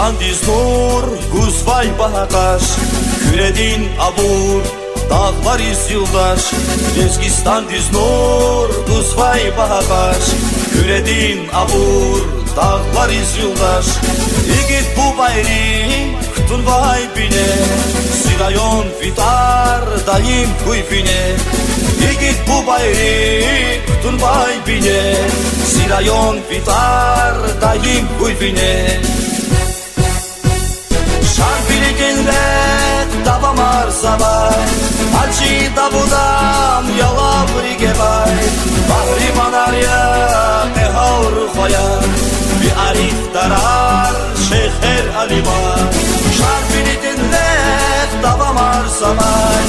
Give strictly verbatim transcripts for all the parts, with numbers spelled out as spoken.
Диз нур гузвай багьа къаш, Куьредин абур, дагълариз юлдаш. Лезгистандиз нур гузвай багьа къаш, Куьредин абур, дагълариз юлдаш. Игит бубайри кутунвай бине, зи район ви тӀвар даим гуй вине. Игит бубайри кутунвай бине, зи район ви тӀвар даим гуй вине. Шарвилидин рехъ давамарзавай, Гьажи Давудан ялаври гевай, къагьриманар я, кьегьал рухваяр, ви арифдарар, шейхер, алимар. Шарвилидин рехъ давамарзавай,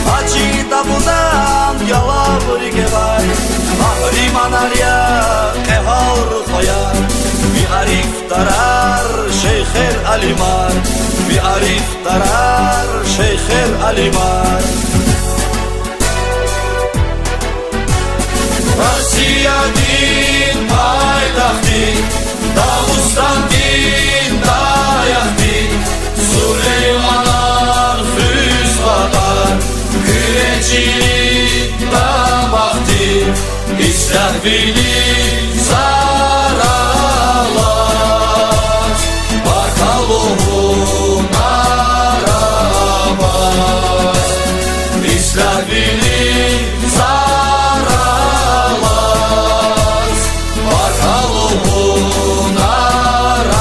Гьажи Давудан ялаври гевай, къагьриманар я, кьегьал рухваяр, ви арифдарар, шейхер, алимар, ви арифдарар, шейхер, алимар. Россиядин пайдахъди, Дагъустандин даякъди, Сулейманан хуьз кьадар, Куьре чилин дамахди, ислягьвили зар алаз, баркалла лугьун арабаз, ислягьвили зар алаз, баркалла лугьун арабаз.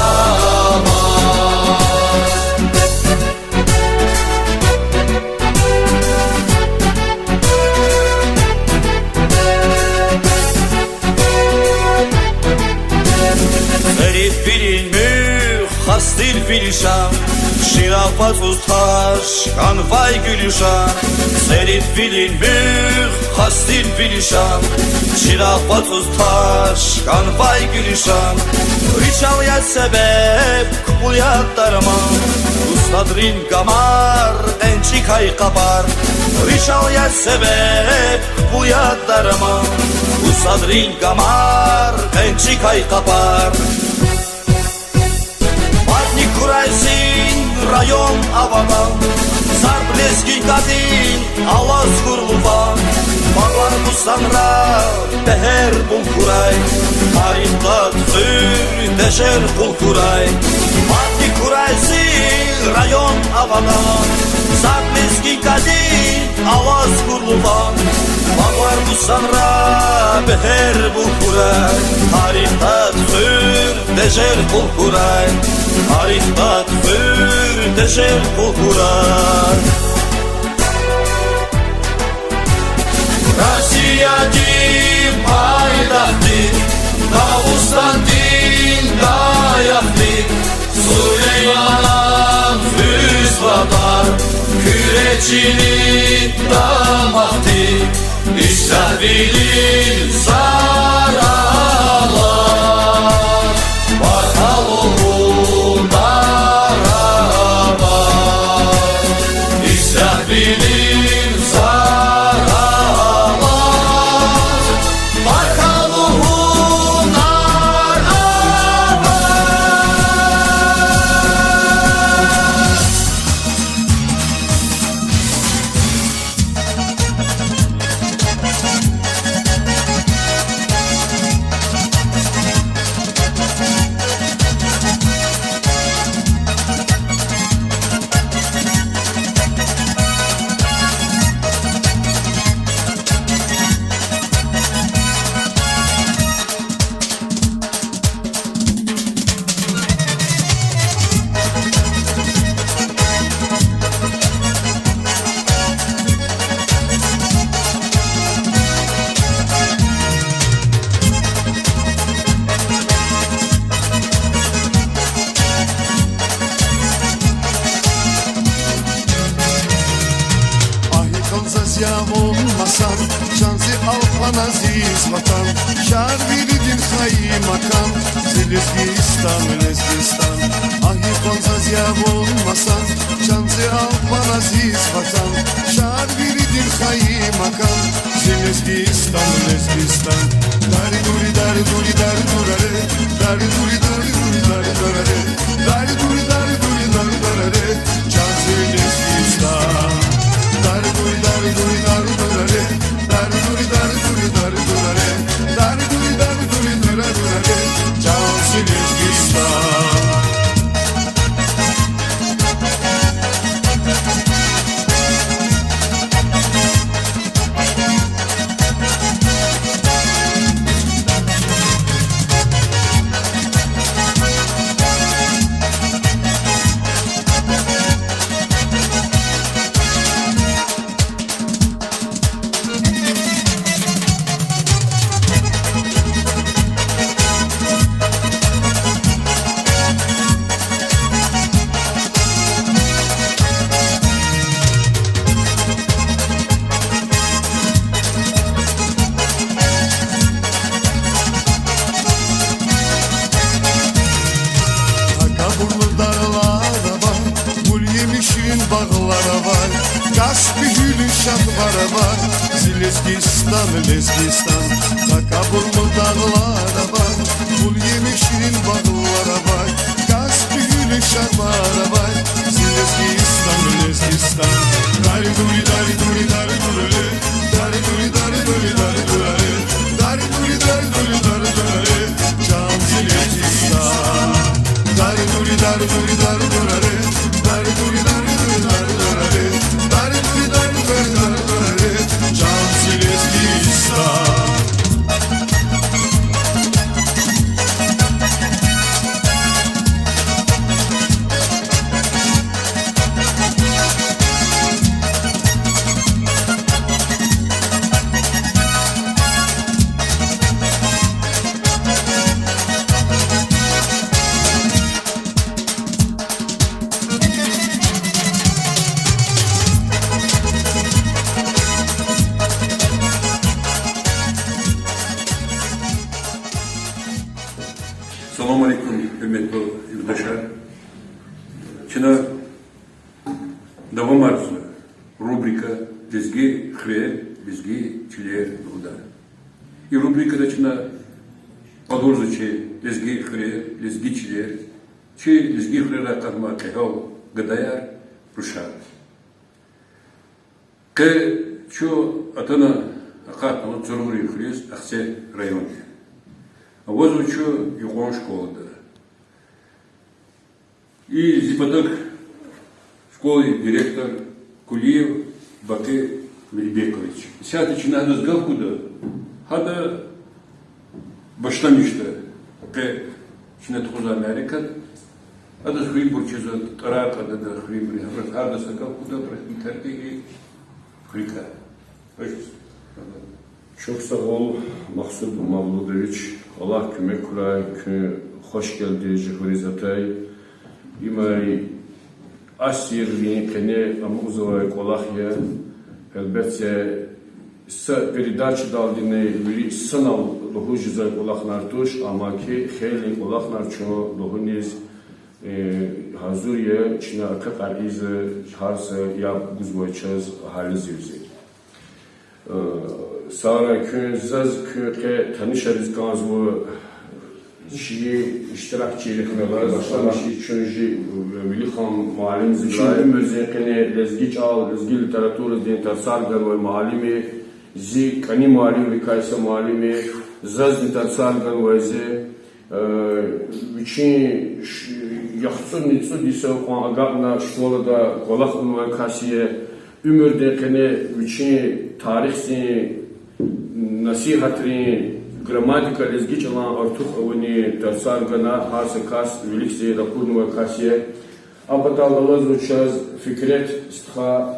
Церидвилин муьгъ хас тир ви лишан, чирагъ вацӀуз таш кӀанвай гуьлуьшан. Церидвилин муьгъ хас тир ви лишан, чирагъ вацӀуз таш кӀанвай гуьлуьшан. Ричал я себеб, кпӀул я дарман, устадрин гамар, кьенчӀикай къапар. Ричал я себеб, кпӀул я дарман, устадрин гамар, кьенчӀикай къапар. Мадни хьурай зи район авадан, зарб лезгинкадин алаз хьур луван. Багъар-бустанра бегьер бул хьурай, тарих тӀвар хуьр, дежер къул хьурай. Мадни хьурай зи район авадан, зарб лезгинкадин алаз хьур луван. Багъар-бустанра бегьер бул хьурай, тарих тӀвар хуьр, дежер къул хьурай, тарих тӀвар хуьр, дежер къул хьурай. Россиядин пайдахъди, Дагъустандин даякъди, Сулейманан хуьз кьадар, Куьре чилин дамахди, ислягьвили зар алаз, баркалла лугьун арабаз, ислягьвили зар алаз, баркалла лугьун арабаз. Агь, йикъан заз я вун масан, чан зи алкъван азиз ватан, Шарвилидин хайи макан, зи Лезгистан, Лезгистан. Агь, йикъан заз я вун масан, чан зи алкъван азиз ватан, Шарвилидин хайи макан, зи Лезгистан, Лезгистан. Дари-дури, дари-дури, дари-дураре, дари-дури, дари-дури, дари-дураре, дари-дури, Чахъ вар авай, зи Лезгистан, Лезгистан, къакъабуру дагълар авай, гуьл емишрин багълар авай, Каспи гуьлуьн шагьвар авай, зи Лезгистан, Лезгистан. Дари-дури, дари-дури, дари-дураре, дари-дури, дари-дури, дари-дураре, дари-дури, дари-дури, дари-дураре, чан зи Лезгистан. Дари-дури, дари-дури, дари-дураре, дари-дури, дари-дури, дари-дураре, дари-дури, дари-дури, дари-дураре, чан зи Лезгистан. Салам алейкум, гьуьрметлу юлдашар. Чна давамарзава рубрика Лезги хуьрер, лезги чилер лугьудай. И рубрикада чна къалурзава чи лезги хуьрер, лезги чилер, чи лезги хуьрерай акъатнавай кьегьал гадаяр, рушар. Къе чун атана акъатнава Цургурин хуьруьз, Ахцегь районди. Авазва чун юкьван школада. И зи патав школин директор Кулиев Бакъи Мелибекович. Исятда чна гьадаз гаф гуда, гьада башламишда къе чна тухузвай мярекат, адаз хуьруьнбур чизва, тӀварар кьада ада хуьруьнбуру, гьабуруз гьардаз са гаф гуда, абуру и тартӀи и хуьруькай. Чухсагъул, Махсуд Мавлудович, Аллагь куьмек хьурай, куьн хвашгелди жи хуьруьз атай. Им асиррин къене амукьзавай кӀвалах я. Гьелбетда, са передачадалдини вири санал лугьуз жезвай кӀвалахар туш, амма хьи хейлин кӀвалахар чун лугьуниз гьазур я, чна акакьар ийизва, гьар са яб гузвай чаз агьализивзиз. Сагърай куьн, заз куьн къе танишариз кӀанзава чи иштиракчийрихъ галаз, чи чун жи Велихан муаллимдин, вичин уьмуьрзин къене лезги чӀал, лезги литературадин тарсар ганвай муаллими, зи кӀани муаллимрикай са муаллими, зазни тарсар ганвай зи, вичин яхцӀурни цӀуд йисав кьван агакьна школада кӀвалах авунвай кас я, уьмуьрдин къене вичин тарихдин, насигьатрин, грамматика, лезги чӀалан артух авунин тарсар гана, гьар са кас виликди ракъурнавай кас я. А патал алазва чаз Фикрет стха,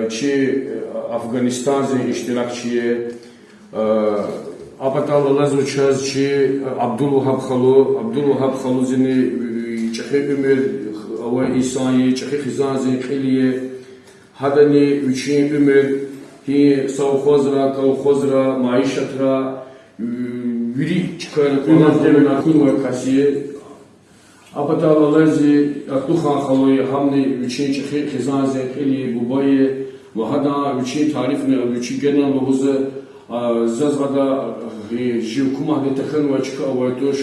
чи Афганистандин иштиракчи я. А патал алазва чаз чи Абдулвагьаб халу. Абдулвагьаб халу зини чӀехи уьмуьр авай инсан я, чӀехи хизандин кьил я. Гьадани вичин уьмуьр гьи совхозра, колхозра, майишатра, вири чкайра кӀвалах авуна хьунвай кас я. А патал алази Атлухан халу я, гьамни вичин чӀехи хизандин кьил я, буба я, ва гьадан вичин тарифни вичи генани лугьузва, заз гьада жи гьукуматди тахьанвай чка авай туш,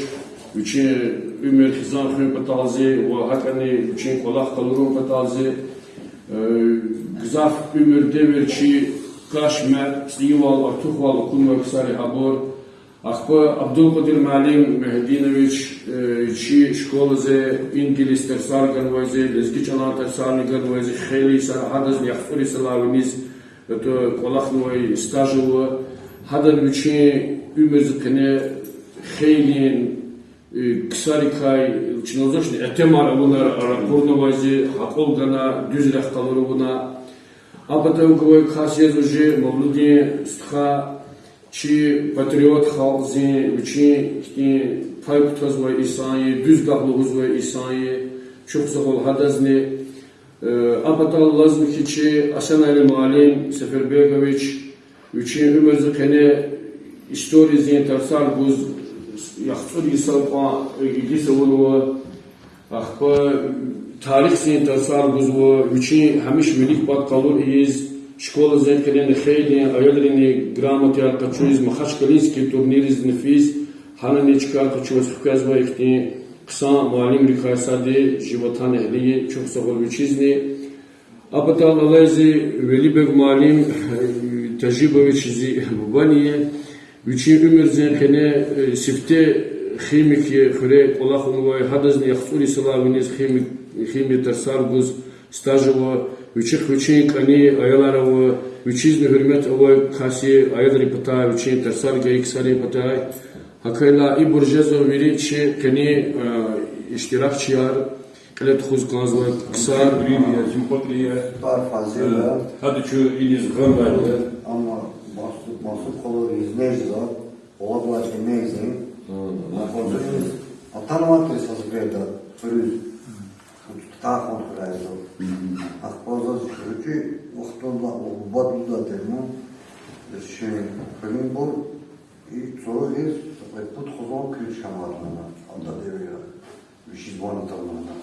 вичин уьмуьр хизан хуьн паталзи ва гьакӀни вичин кӀвалах къалурун паталзи. Гзаф уьмуьр, девир чи каш-мярекат цӀийивал, артухвал акунвай ксар я гьабур. Ахпа Абдулкьадир муаллим Мегьидинович чи школадиз ингилис тарсар ганвайзи, лезги чӀалан тарсарни ганвайзи, хейлин йисара, гьадазни яхцӀур йисалай виниз кӀвалахнавай стаж ава. Гьадан вичин уьмуьрдин къене хейлин ксарикай, чна лугьузвачни, итимар авуна, ракъурнавайзи, акьул гана, дуьз рехъ къалура вуна. А патав гвай кас язва чи Мавлудин стха, чи патриот халкьдин, вичин хьтин пай кутазвай инсан я, дуьз гаф лугьузвай инсан я, чухсагъул гьадазни. А патал алазва хьи чи Асанали муаллим Сефербекович, вичин уьмуьрдин къене историядин тарсар гуз, яхцӀур йисав кьван ингилис авунва, ахпа тарихдин тарсар гузва, вичин гьамиша вилик пад къалуриз, Школазин къене нехейрин аялрини грамотаяр къачуз Махачкалинский турниризни физ, гьанани чкаяр къачуз хквезвай ихьтин хъсан муаллимрикай сад я чи ватанэгьли, чухсагъул вичизни. А патал алай зи Велибег муаллим Тажибович зи бубани я. Вичин уьмуьрзин къене, э, сифте химик я хуьре кӀвалахнавай, гьадазни яхцӀур йисалай виниз химик, химия тарсар гуз стаж ава, вичихъ вичин кӀани аялар ава, вичизни гьуьрмет авай кас я аялрин патай, вичин тарсар гайи ксарин патай. ГьакӀ хьайила ибур жезва вири чи къенин, э, иштиракчияр, кьиле тухуз кӀанзавай ксар. Фазил я. Гьада чун иниз гъанвайди я. Амма Масуб, Масуб халу изнежза, гъалабвай кӀемезин. Атанвайтир са сеферда хуьруьз. Тархан хуьряй зун. Ахпа заз руьчуь вахтунда бубад лугьудай тир ман, чи хуьруьнбур, и цуру хьиз, са кьвед-пуд хизан куьч хьанвайди я ана, ада девирда. Вичиз ван атанвайди я.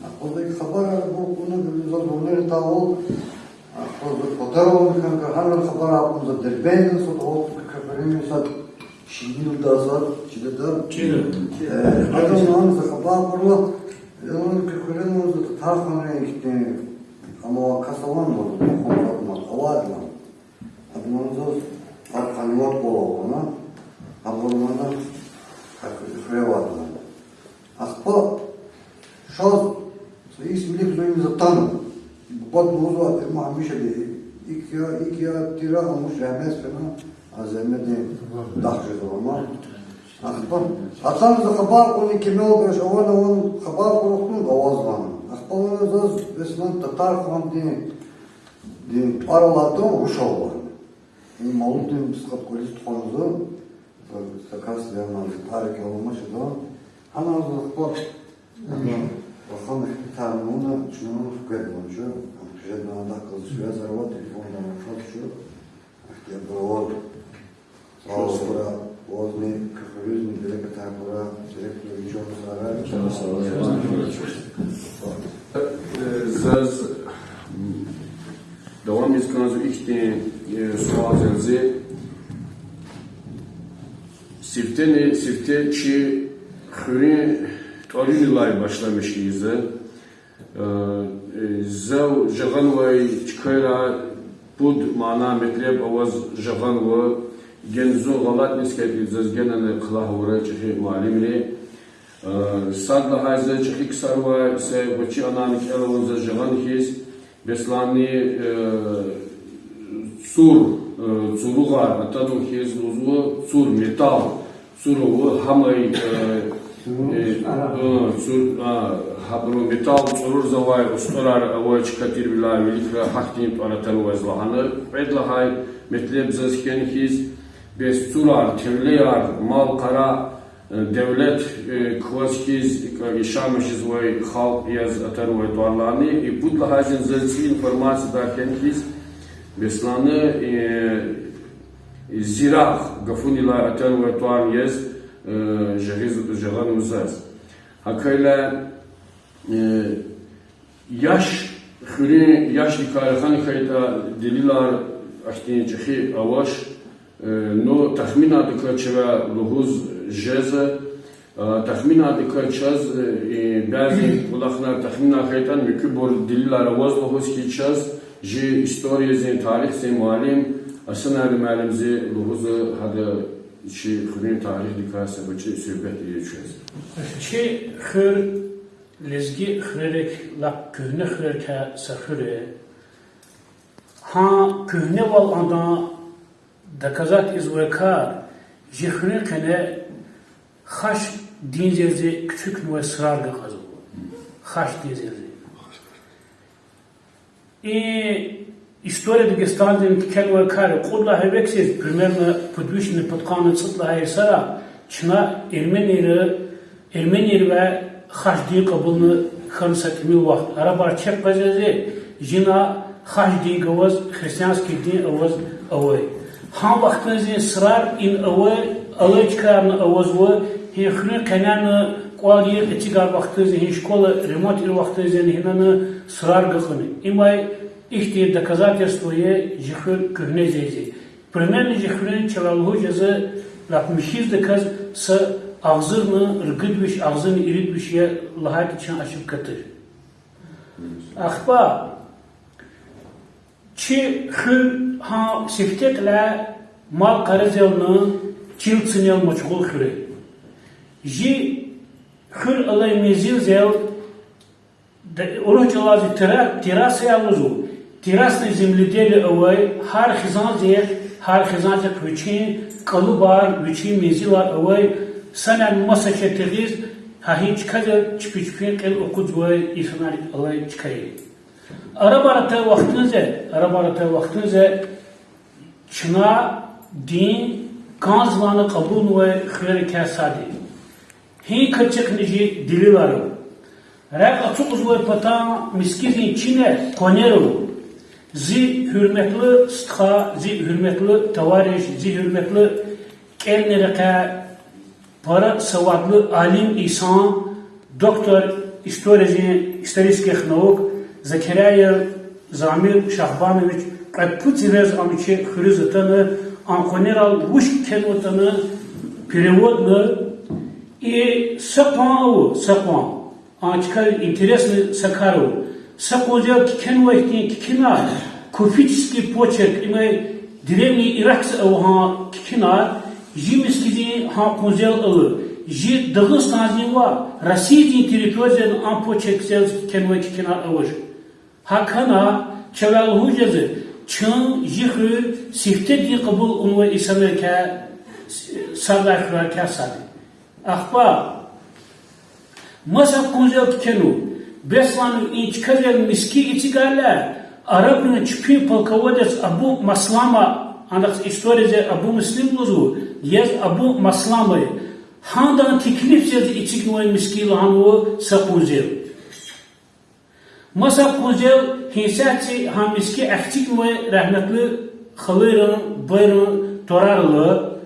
Ахпа заз хабарарбур кьуна, заз ванер тавур, ахпа заз патарун хьана, гьана хабарар кьуна, заз Дербентда са дагъва куь хуьруьн сад шиилда сад чидеда. Э, гьадан за хабар кьурла, я куь хуьруьн за тарханрин ихьтин, амма кас авани, хизан авайди я. Абуру заз тарханват кӀвал авуна, абуру мана хуьре авайди я. Ахпа шаз са исмилик зун за атана. Бубад лугьузвай тир ман гьамиша, икӀ я, икӀ я, тир а, амуш регьметдиз фена, а зегьметдин дах жезва ман. Ахпа атана, за хабар кьуна, кимел гаш авани, авани, хабар кьурухтун авазвани. Ахпа вуна заз Беслан Татархандин тӀвар алайди я, руш авай. И Малудин психот кӀвализ тухванва, са кас янвай, Татарик аламачда. Гьана за ахпа, ана, вахан ихтилатар авуна, чна хкведна чу, хъжедна, адахъ галаз связь авай, телефонда акъатзава чу, ихтияр авай. Валлагь, вазни, куь хуьруьзни берекат хьурай, директор, вичел сарай. Заз давам ийиз кӀанзава ихьтин, э, суал заз. Сифтени-сифте чи хуьруьн тӀварунилай башламишзава. Э, э, зав жагъанвай чкайра пуд мана-метлеб аваз жагъанва, гена зун гъалатӀ низ хьайитӀа, заз генани хълагьурай чӀехи муаллимри. Э, сад лагьай, заз чӀехи ксар авай, са гъвечӀи анани кӀел авун заз жагъана хьиз, Бесланни, э, цур, э, цуругъар атанва хьиз лугьузва, цур металл, цур ава, гьамай, э, э, э, цур, а, гьабуру металл цӀурурзавай устӀарар авай чка тирвиляй виликра гьахьтин тӀвар атанваз лагьана. Кьвед лагьай метлеб заз хьана хьиз, бес цурар, тевлеяр, мал-къара, э, девлет, э, кваз хьиз, яшамиш жезвай халкь яз атанвай тӀвар лагьана. И пуд лагьайзин заз цӀийи информациядай хьана хьиз, Бесланни, э, зирагъ гафунилай атанвай тӀвар яз, э, жагъиз-, жагъанва заз. ГьакӀ хьайила, э, яш, хуьруьн яшдикай рахана хьайитӀа, делилар ахьтин чӀехи авач, э, ну, тахминардикай чавай лугьуз жезва, э, тахминардикай чаз, э, бязи кӀвалахар, тахминар хьайитӀани, муькуьбур делилар аваз лугьуз хьи чаз, чи историязин, тарихдин муаллим Асанали муаллимди лугьузва, гьада чи хуьруьн тарихдикай са гъвечӀи суьгьбет ийиз чвез. Чи хуьр лезги хуьрерик лап куьгьне хуьрерикай са хуьр я. Гьа куьгьневал адан доказать ийизвай кар, чи хуьруьн къене Хаш динзерзи кучукнавай сурар гакьазва. Хаш динзерзи. И история Дагестандин кхьенвай кар я, кьуд лагьай вексиз, примерно пудвишни пудкъанни цӀуд лагьай йисара чна эрменийри, эрменийривай хаш дин кьабулна хьана са тӀимил вахт. Арабар чеб къвезва, жина хаш дин аваз, христианский дин аваз авай. Гьа вахтунизни сурар ина авай, алай чкаярни авазва, гьи хуьруьн къенени кӀвал ийир эцигай вахтунизни, гьи школа ремонт ийир вахтунизни гьинани сурар гакьана. Имай Ихьтин доказательство я чи хуьр куьгьне жезва. Примерно чи хуьруьн чавай лугьуз жезва, лап михьиздаказ са агъзурни ругуд виш, агъзурни ирид виш я лагьайтӀа чун ошибка туш. Ахпа чи хуьр гьа сифте кьиляй мал къарацелни чил цинел машгъул хуьр я. Чи хуьр алай мензил зел, урус чӀалаз терра-, терраса я лугьузва, террасное земледелие авай, гьар хизандихъ, гьар хизандихъ вичин кӀалубар, вичин мензилар авай, санани маса четигъиз, гьа гьи чкадал чпи чпин кьил акъудзавай инсанар алай чка я. Арабар атай вахтунда, арабар атай вахтунда чна дин кӀанзавайни кьабулнавай хуьрерикай сад я. Гьи кацихъни чи делилар ава. Рехъ ацукьзавай патан мискӀиндин чине къванер ава. Зи гьуьрметлу стха, зи гьуьрметлу товарищ, зи гьуьрметлу кӀелни рекьяй пара савадлу алим инсан, доктор историзин, исторических наук Закиряев Замир Шагьбанович кьвед-пуд сеферда ам чи хуьруьз атана, ам къванерал вуч кхьенватӀани переводна, и са къван ава, са къван. А чкайрин интересный са кар ава. Са къванзел кхьенвай хьтин кхьинар, куфический почерк, им древний иракци ава гьа кхьинар, чи мискӀиндин гьа къванзел ала, чи Дагъустандин ва Россиядин территориядин а почеркдал кхьенвай кхьинар авач. ГьакӀ хьана, чавай лугьуз жезва, чун, чи хуьр сифте дин кьабулнавай инсанрикай, садрай хуьрерикай сад я. Ахпа маса къванзел кхьенва, беслан, и чкадал мискӀин эцигайла, арабрин чпин полководец Абу Маслама, адахъ историядиз Абу Муслим лугьузва, яз Абу Маслама я, гьадан теклифдиз эцигнавай мискӀин я лагьанва са къванзел. Маса къванзел гьа исятда гьа мискӀин эхцигнавай рагьметлу халуйрин, бубайрин тӀварарал.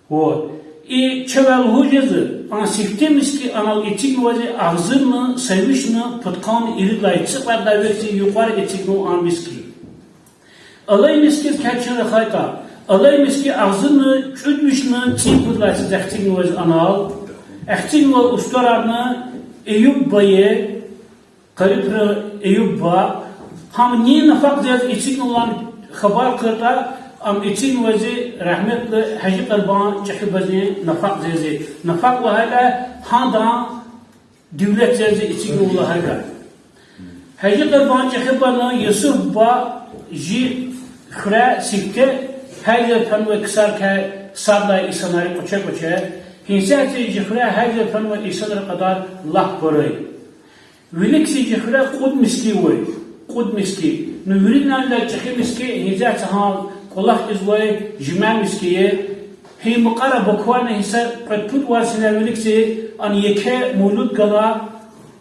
Вот. И чавай лугьуз жезва, а сифте мискӀин анал эцигнавайди агъзурни са вишни пудкъанни ирид лагьай цӀикьвед лагьай векдин юкьвар эцигнава а мискӀин. Алай мискӀиндикай чун рахайтӀа, алай мискӀин агъзурни кӀуьд вишни цӀипуд лагьай цӀикьвед лагьай векдин юкьвар эцигнавайди анал, эхцигнавай устӀарарни Эюб буба, Къарибрин Эюб буба, гьам ни нафакьдиз эцигнавайди хабар кьуртӀа, ам эцигнавайди рагьметлу Гьажи Къурбан чӀехи бубадин нафакьдиз, нафакь лагьайла гьадан девлетдиз эцигнава лагьайла. Гьажи Къурбан чӀехи бубани Юсуф буба чи хуьряй сифте гьажр хьанвай ксарикай сад лагьай инсанар я кӀваче-кӀваче, гьа исятда чи хуьряй гьажр хьанвай инсанрин кьадар лап пара я. Виликзи чи хуьряй кьуд мискӀин ава, кьуд мискӀин. Ну, виридалайни чӀехи мискӀин гьа исятда гьа кӀвалах ийизвай жуьмя мискӀин я. Гьа мукьвара буквально гьа са кьвед-пуд варз синай виликзи ана еке мавлуд гана,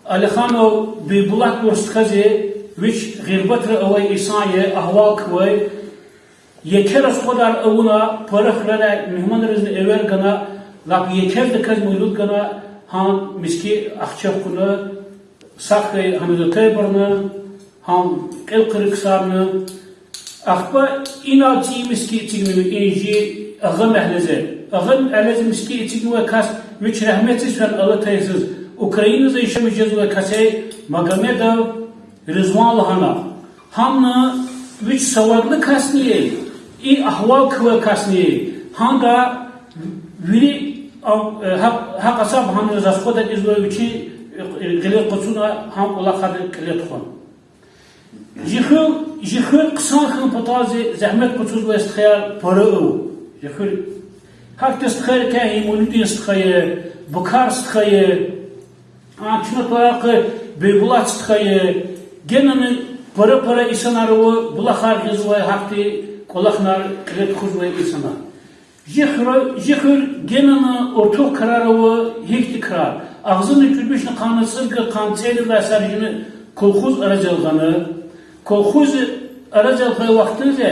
Алиханов Бийбулат лугьуз стхази, вич гъирбатра авай инсан я, агьвал квай, еке расходар авуна, пара хуьрерай мугьманризни эвер гана, лап екеждаказ мавлуд гана, гьа мискӀин ахча хкуна, сагъ хьуй гьаниз атайбурни, гьам кьил кьур ксарни. Ахпа инал цӀийи мискӀин эцигнава, и чи Агъа мягьледиз. Агъа мягьледиз мискӀин эцигнавай кас, вич рагьметдиз фена алатай йисуз, Украинада яшамиш жезвай кас я, Магомедов Ризван лагьана. Гьамни вич савадлу касни я, и агьвал квай касни я. Гьада вири, а, э, гьа-, гьа касаб гьамни расходар ийизвай вичин, э, гъиле къачуна, гьам кӀвалахар кьиле тухвана. Чи хуьр, чи хуьр хъсан хьун паталди зегьмет къачузвай стхаяр пара ава. Чи хуьр, гьахьтин стхайрикай Имамудин стха я, Букар стха я, а, чна тӀварар кьур Бийбулат стха я, генани пара-пара инсанар ава, булахар гъизвай, гьахьтин кӀвалахар кьиле тухузвай инсанар. Чи хуьр, чи хуьр генани артух крар ава, гьихьтин крар. Агъзурни кӀуьд вишни къанни цӀерид, къанни цӀерид лагьай саржина колхоз арадал гъана. Колхоз арадал гъай вахтунда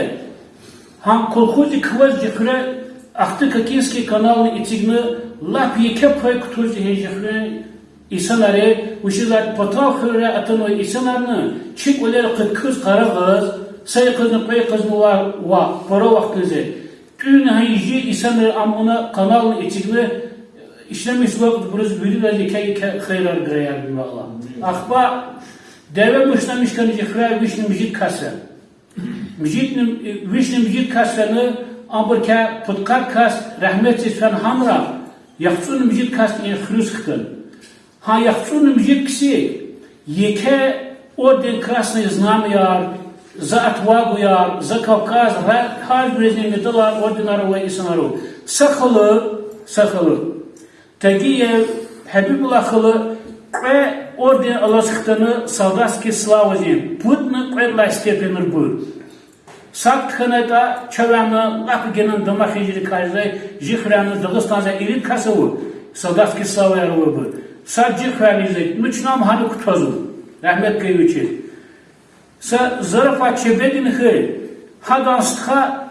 гьа колхоздик кваз чи хуьре Ахтыкакинский канални эцигна, лап еке пай кутазва гьа чи хуьруьн Инсанар, вучиз лагьайтӀа патав хуьрера атанвай инсанарни чи кӀвалера къуьд куьз къарагъиз, са йикъазни кьве йикъазни ва, ва пара вахтунда тӀуьна гьа жи инсанар, ам вуна канални эцигна, ишлемишзавай кьуд-буруз виридаз еке-еке хайирар гурай, я Аллагь. Ахпа дяве башламишна жи хуьре вишни мижит кас я. Мижитни, вишни мижит кас фена, абурукай пудкъад кас рагьметдиз фена гьанра, яхцӀурни мижит кас и хуьруьз хтана. Гьа яхцӀурни мижит касди еке орден Красное Знамяяр, За Отвагуяр, За Кавказ, гьар, гьар жуьредин медалар, орденар авай инсанар ава. Са хала, са хала, Тагиев Гьабибуллагь хала, кьве орден алаз хтана Солдатская славадин, пудни кьвед лагьай степенрайбур. Сад хьанайтӀа, чавай лап генани дамах хьиз жи хуьряйни, жи хуьряйни, Дагъустандай ирид кас ава, Солдатская славаяр авайбур. Сад жи хуьряйни ийизвай, ну чна ам гьана кутазва, рагьмет хьуй вичиз. Са зарафат чебедин хьи, гьадан стха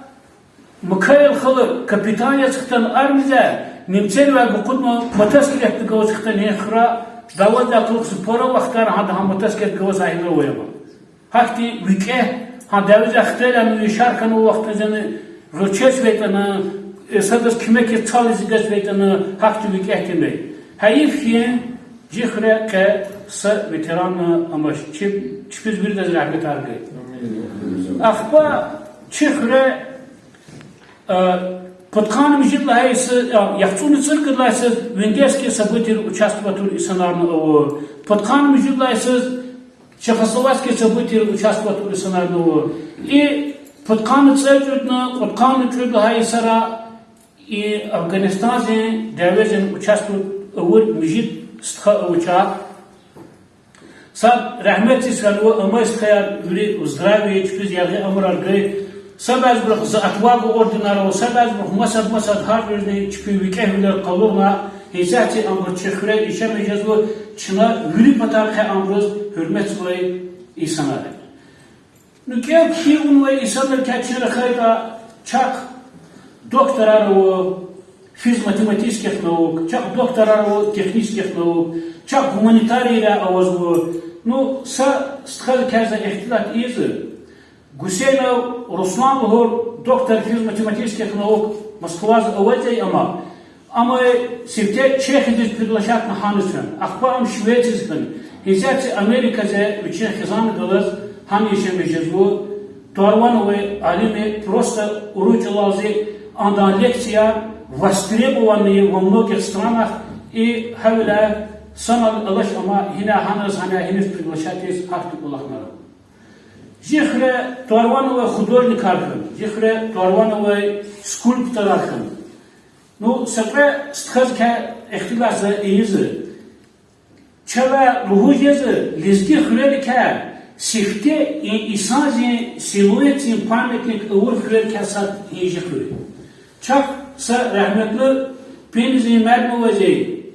Микаил хала капитан яз хтана армида, немцервай гукьудна мотоциклетда гваз хтана и хуьре, давлатдал кьулухъ пара вахтара гьада гьа мотоциклетда гваз гьина авай ама. Гьахьтин викӀегь, гьа дяведа хтайла, ну яшар хьанвай вахтунда зани гъуьрчезвайтӀани, э, садаз куьмек ийиз цал ийизвайтӀани, гьахьтин викӀегь тирмир. Гьайиф хьи, жи хуьре къе са ветеранни амач, чи, чпиз виридаз рагьметар гуй. Ахпа чи хуьре Э, пудкъанни мижит лагьай йисуз, э, яхцӀурни цӀуругуд лагьай йисуз венгерские событияра участвовать авур инсанарни ава. Пудкъанни мижит лагьай йисуз чехословацкие событияра участвовать авур инсанарни ава. И пудкъанни цӀекӀуьдни кьудкъанни кӀуьд лагьай йисара и Афгъанистандин дяведин участвовать авур мижит стха ава чахъ. Сад рагьметдиз фенва, амай стхаяр вири в здравии, чпиз яргъи уьмуьрар гуй. Са бязибурухъ За Отвагу орденар ава, са бязибурухъ масад-масад, гьар виридаз чпин викӀегьвилер къалурна, гьисятда абур чи хуьре яшамиш жезва, чна вири патарихъай абуруз гьуьрметзавай инсанар я. Ну, кӀел-кхьин авунвай инсанрикай чир хьайитӀа, чахъ докторар ава физматематических наук, чахъ докторар ава технических наук, чахъ гуманитарийрай авазва. Ну, са стхадикай за ихтилат ийизва. Гусейнов Руслан лугьур, доктор физматематических наук, Москвадиз авайди я ам. Амма сифте Чехиядиз приглашать авуна гьаниз фена. Ахпа ам Швециядиз хьана. Гьисятда Америкада вичин хизанни галаз гьана яшамиш жезва. Тӏвар ван авай алим я, просто урус чӏалалди адан лекцияр востребованный во многих странах, и гьавиляй санал алач ам, гьина гьаниз, гьана гьиниз приглашать ийиз гьахьтин кӏвалахнар ава. Жи хуьре тӏвар ван авай художникар хьана, жи хуьре тӏвар ван авай скульпторар хьана. Ну, са кьве стхадикай ихтилат за ийизва. Чавай лугьуз жезва, лезги хуьрерикай сифте и инсандин силуэтдин памятник авур хуьрерикай сад и жи хуьр я. Чахъ са рагьметлу Пензадин муаллим авазва,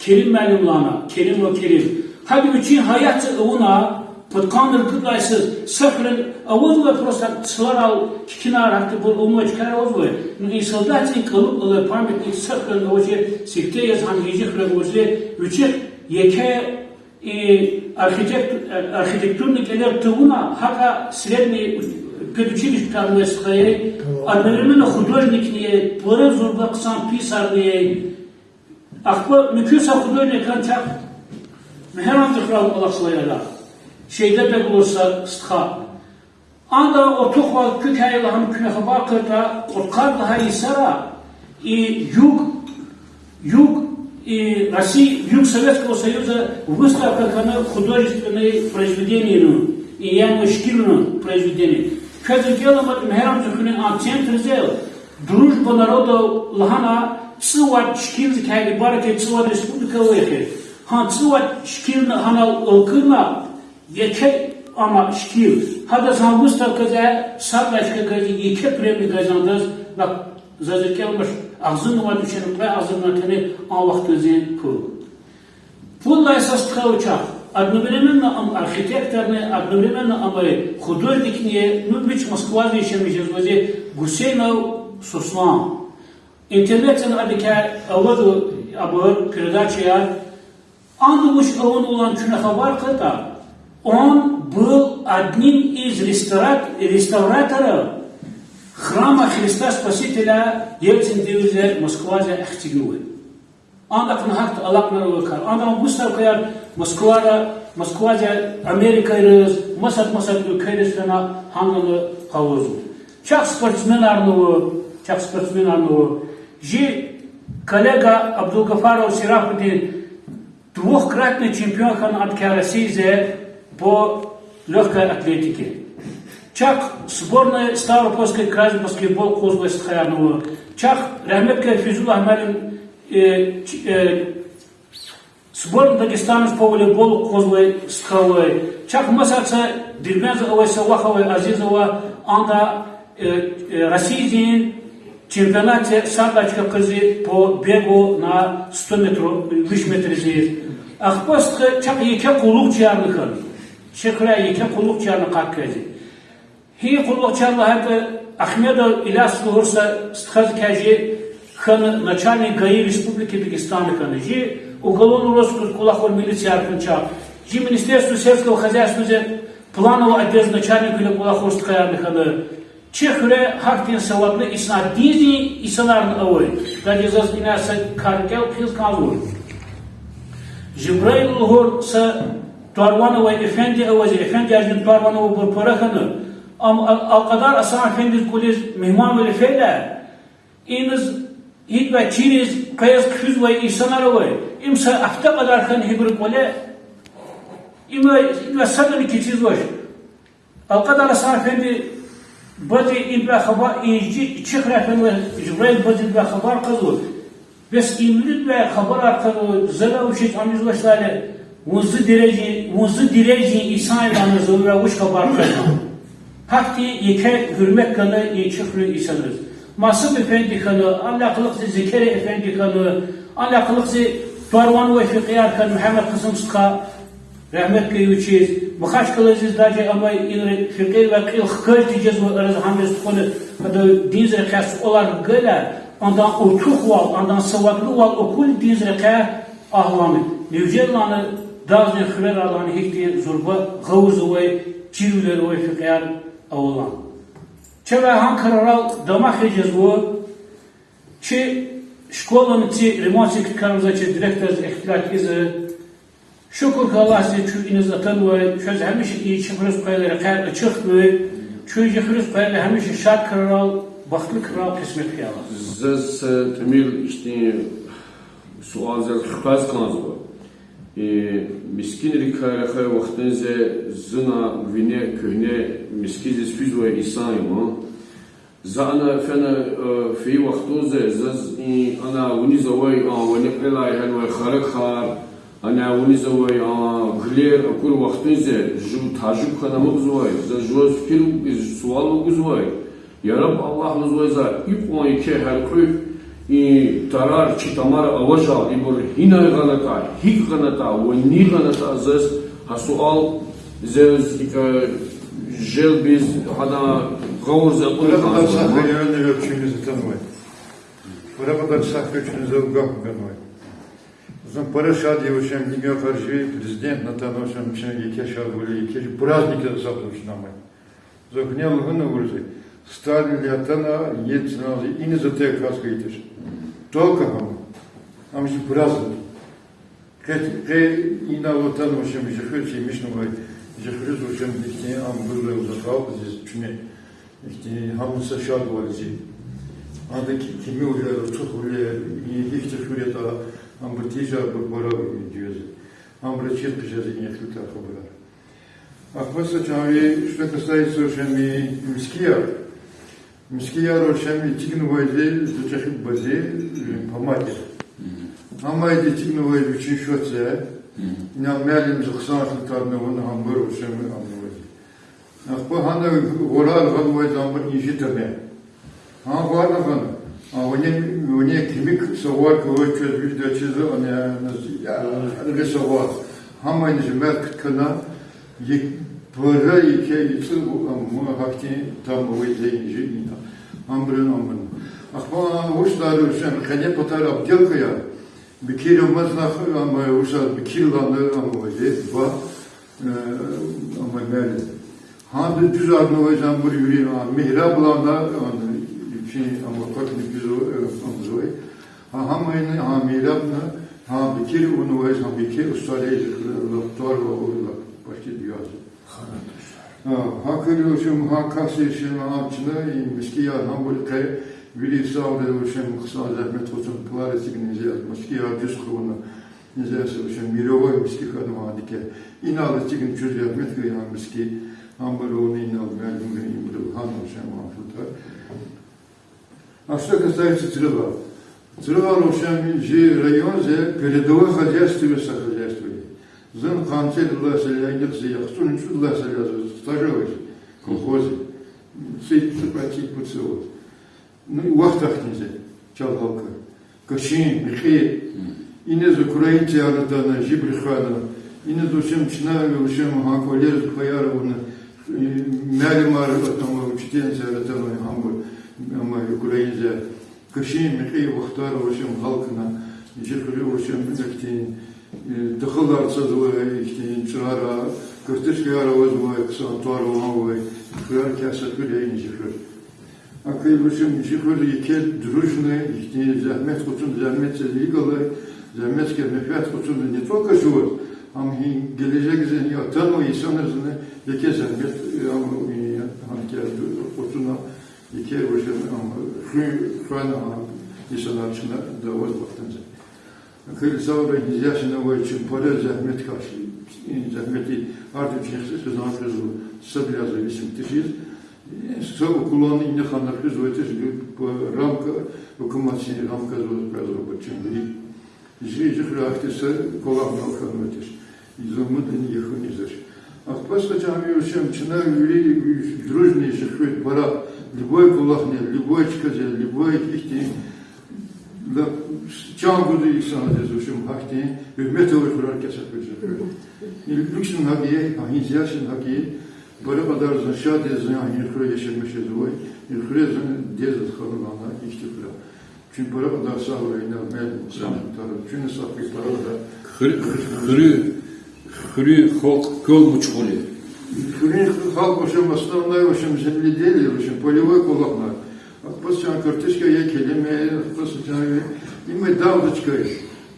Керим муаллим лагьана, Керимов Керим. Гьада вичин гьаятда авуна, пудкъанни ругуд лагьай йисуз, са хуьре авазва просто цларал кикинар, гьахьтинбур авунвай чкаяр авазва. Ну, и солдатдин кӏалуб алай памятник са хуьре авачир, сифте яз гьана и жи хуьре авазва, вичихъ еке и архитект-, архитектурный кӏелер тавуна, гьакӏа средний педучилище тарнавай стха я, одновременно художникни я, пара зурба хъсан писарни я. Ахпа муькуь са художник хьана чахъ, Мегьарамдхуьрел кӏвалахзавай ада, Шейдабеглу са стха. Адан артухвал куькай лагьана куьне хабар кьуртӏа, кьудкъад лагьай йисара и юг, юг, и Россия, юг Советского Союза выставка хьана художественный произведенийрин, и яни шикилрин произведений. Квез рикӏел аматӏа, Мегьарамдхуьруьн а центрдал Дружба народов лагьана цӏувад шикилдикай ибарат я, цӏувад республика ава эхир. Гьа цӏувад шикилни гьанал алкӏурна, еке ама шикил. Гьадаз гьа выставкада сад лагьай чка гайи, еке премия гайи адаз, лап заз рикӏел амач, агъзурни вад вишни кьве агъзурни атана а вахтунда пул. Пул лагьай са стха ава чахъ, одновременно ам архитекторни, одновременно ам художникни я, ну, вич Москвада яшамиш жезвайди, Гусейнов Сослан. Интернетдани адакай авазва абур передачаяр. Анда вуч авунвални чуьне хабар кьатӀа, он был одним из ресторат-, реставраторов храма Христа Спасителя Ельцин девирза Москваза эхцигнавай. Андахъни гьахьтин алакьунар авай кар. Анда выставкаяр Москвара, Москвадай Америкайриз, масад-масад уьлквейриз фена гьанлана къалурзава. Чахъ спортсменарни ава, чахъ спортсменарни ава. Жи коллега Абдулгафаров Серафудин, двухкратный чемпион хьана адакай Россиядин по лёгкой атлетике. Чахъ сборной Ставропольского края баскетбол къвазвай стхаярни ава. Чахъ рагьметлу Физуллагь муаллим, э, ч-, э, сборной Дагестана по волейболу къвазвай стха авай. Чахъ маса са Дербентда авай са вах авай Азизова, анда, э, э, Россиядин чемпионатда сад лагьай чка къвезва по бегу на сто метров, виш метрдиз. Ахпа стха чахъ еке къуллугъчиярни хьана. Чи хуьре еке къуллугъчиярни къаккайзи. Гьи къуллугъчияр лагьайтӀа, Ахмедов Иляс лугьуз са стхази кьван жи хьана начальник ГАИ Республики Дагестан хьана. Жи уголовный розыскдиз кӀвалахзавай милицияр хьана чахъ. Жи Министерство сельского хозяйствадиз плановый отдел начальниквиле кӀвалахзавай стхаярни хьана. Чи хуьре гьахьтин савадлу инсан, динзин инсанарни авай. Гади заз ина са кар кӀел хъийиз кӀанзава. Жибраил лугьур са тӀвар-ван авай эфенди авазва, эфендияр жин тӀвар-ван авайбур пара хьана. Ам а-, Алкьвадар Гьасан эфендидиз кӀвализ мугьманвиле фейила, иниз, идвай чириз, къвез хъфизвай инсанар авай. Им са гьафте кьадар хьана гьибурун кӀвале, им идвай садани кицизвач. Алкьвадар Гьасан эфенди бази идвай хабар, и чи, чи хуьре фенвай Жибраил базидивай хабар кьазва. Бес и виридавай хабарар кьазва, зала вучиз ам ийизвач лагьайла, вун зи дережадин, вун зи дережадин инсан я лагьана, за вавай вуч хабар кьазва. Гьахьтин еке гьуьрмет гана и чи хуьруьн инсанриз. Масуб эфенди хьана, анлай кьулухъ зи Зекери эфенди хьана, анлай кьулухъ зи тӀвар-ван авай фекьияр хьана, Мегьамед Кьасум стха, рагьметлу вичиз, Махачкъаладиз даже амай инра фекьийривай кьил хкаж тежезвай, арази гьамиз тухвана, гьада динзин рекьяй суалар гайила, андан артухвал, андан савадлувал акуна динзин рекьяй, агьлан невжеллани, дагъзин хуьрерайлани гьихьтин зурба гъавурзавай, чирвилер авай фекьияр авалан. Чавай гьа крарал дамах жезва, чи школани ци ремонтдик кутарзава, чи директорди ихтилат ийизва. Шукур хьуй Аллагьдиз, чун иниз атанвай, чаз гьамиша и чи хуьруьз къвайла рекьяй ачух хьуй, чун чи хуьруьз къвайла гьамиша шад крарал, бахтлу крарал къисмет хьуй Аллагьди. Заз са тӀимил ихьтин суал заз хквез кӀанзава. Э, мискӀинрикай рахай вахтунда зун вине куьгьне мискӀиндиз физвай инсан я ман. За ана фена, э, фейи вахтунда заз и ана вуниз авай, а, вини кьилай гьанвай харакар, ана вуниз авай, а, гуьлер акур вахтунда жув тажуб хьана амукьзавай, за жуваз фикир, суал гузвай. Я Раб Аллагь, лугьузвай за, икьван еке гьяркьуь и тарар чи тамара аважал, ибур гьинай гъанатӀа, гьикӀ гъанатӀа ва ни гъанатӀа, заз гьа суал, заз, э, желбиз, гьадан гъавурда акьуна кӀанзава. Пара кьадар са хвейивал чуьниз атанвай. Пара кьадар са хвейивал чуьниз гаф ганвай. Зун пара шад я, вучиз лагьайтӀа чи президент атанвай, вучиз лагьайтӀа еке шадвилер, еке праздник гьисабзава чна амай. За куьне лугьун лугьурзава, Сталинди атана, Ельцинди иниз атай кас хьайитӀа. Только гьам. Ам чи праздник. Къе, къе инал атана, вучиз лагьайтӀа чи хуьр чимишнавай, чи хуьруьз, вучиз лагьайтӀа ихьтин ам гузвай за халкьдиз чуьне. Ихьтин гьам са шадвал я чи. Ада ки-, кимивилер, ацукьвилер, и гьихьтин хуьр ятӀа, абур тийижарбур пара гвез. Абур чир хъижезва и хуьруьн тарихда. Ахпа са чан ви, что касается, вучиз лагьайтӀа мискӀинар. МискӀинар, вучиз лагьайтӀа, эцигнавайди зи чӀехи бубади, э, по матери. Амайди эцигнавай вичин швеце. Инал муаллимди хъсан хьтин тарна вуна гьабур, вучиз лагьайтӀа, амнавайди. Ахпа гьана гъурар гъанвайди абур инжитӀани. Гьа гъварна гъана. А вуни, вуни кимик са гъвар квай чаз виридаз чизва, ана, ана, я, ана са гъвар. Гьамайни жемят кутана, ик пара еке ицӀу, ам, гьахьтин там авай за инжи ина. Абурун, абурун. Ахпа вуч тар, вучиз лагьайтӀа, къене патара обделкаяр. Бикир Амаз лагьана, ам вучиз Бикир лагьана, ам ваз ба, э, ам муаллим. Гьанда дуьз арнавай, гьабур вири, а, Мигьраб лагьана, а, вичин ам квахьна дуьз, э, амзавай. Гьа, гьамани, гьа Мигьрабни, гьа Бикир авунвай, гьа Бикир устӀар я, жи хуьре лап тӀвар ава, лап почти дуьз я. Гьа, гьа куьруь, в общем, гьа касдиз, в общем, гьа чна и мискӀинар гьабур къе вири сагърай, в общем, хъсан зегьмет къачуна, пулар эцигна, зи мискӀинар дуьз хъувуна, зи, в общем, мировой мискӀин хьанва гьадакай. Инал эцигна чун зегьмет гайи гьа мискӀин, гьабур авуна инал муаллимри, ибуру гьана, в общем, гьа футар. А что касается Цривар. Цривар, в общем, жи район зи передовой хозяйствояр са хозяйство я. Зун къанни цӀерид лагьай йисалай, инихъ зи яхцӀурни цӀуд лагьай йисалай я зун стажировать ийиз колхозда. Ци, ци пай, ци пуд суваз. Ну, и вахт ахьтин зи, чал гьалкӀа. Кашин, михъи. Иниз украинцар атана, жибур хвена. Иниз, в общем, чна, в общем, гьа кӀвалер, паяр авуна, э, муаллимар атана, учительницаяр атана, гьабур, ам украинцаяр. Кашин, михъи вахтара, в общем, гьалкӀна. Жи хуьре, в общем, ихьтин, э, тахалар цазвай, ихьтин чӀурар, картошкаяр авазвай, хъсан тӀвар-ван авай, хуьрер квай са хуьр я и жи хуьр. Акур, в общем, жи хуьр еке дружный, ихьтин зегьмет къачуна, зегьмет цӀийиз галай, зегьметдикай менфят къачуна не только жуваз, ам гьи гележегзини, атанвай инсанризни еке зегьмет, ам, и, гьам квай къачуна, еке, в общем, ам хуьр хвена, ам инсанар чна дяве вахтунда. Хьайила савра гьиниз яшин авай чун пара зегьмет кашни, зегьметдин ардуьчни хизан хизу, сад лагьай зависимости жез. Са укулан ина ханар хизвай тир, рамка, гьукуматдин рамкадиз къвезвай чун вири. Жи, жи хуьряй ахьтин са кӀвалахни хьанвай тир. Изамудин яхуниз. Ахпа са чӀавуз, в общем, чна вири дружный жи хуьр пара, любой кӀвалахни, любой чкадиз, любой ихьтин, да, чан гудай инсандиз, в общем, гьахьтин гьуьрмет авай хуьрер квай са хуьр жи хуьр. Илични гьакӀ я, гьа гьиниз яшин гьакӀ я, пара кьадар зун шад я, зун гьа и хуьре яшамиш жезвай, и хуьре зун дидедиз хьана лагьана, ихьтин хуьр я. Чун пара кьадар сагърай инал муаллим Сафи тара, чун Сафи пара кьадар. Хуьр-, хуьр-, хуьруьн халкь квел мучкъур я. Хуьруьн халкь, в общем, основной, в общем, земледелие, в общем, полевой кӀвалахна. Ахпа са чан картошка я, келем я, ахпа са чан я. Има дагъдин чка я.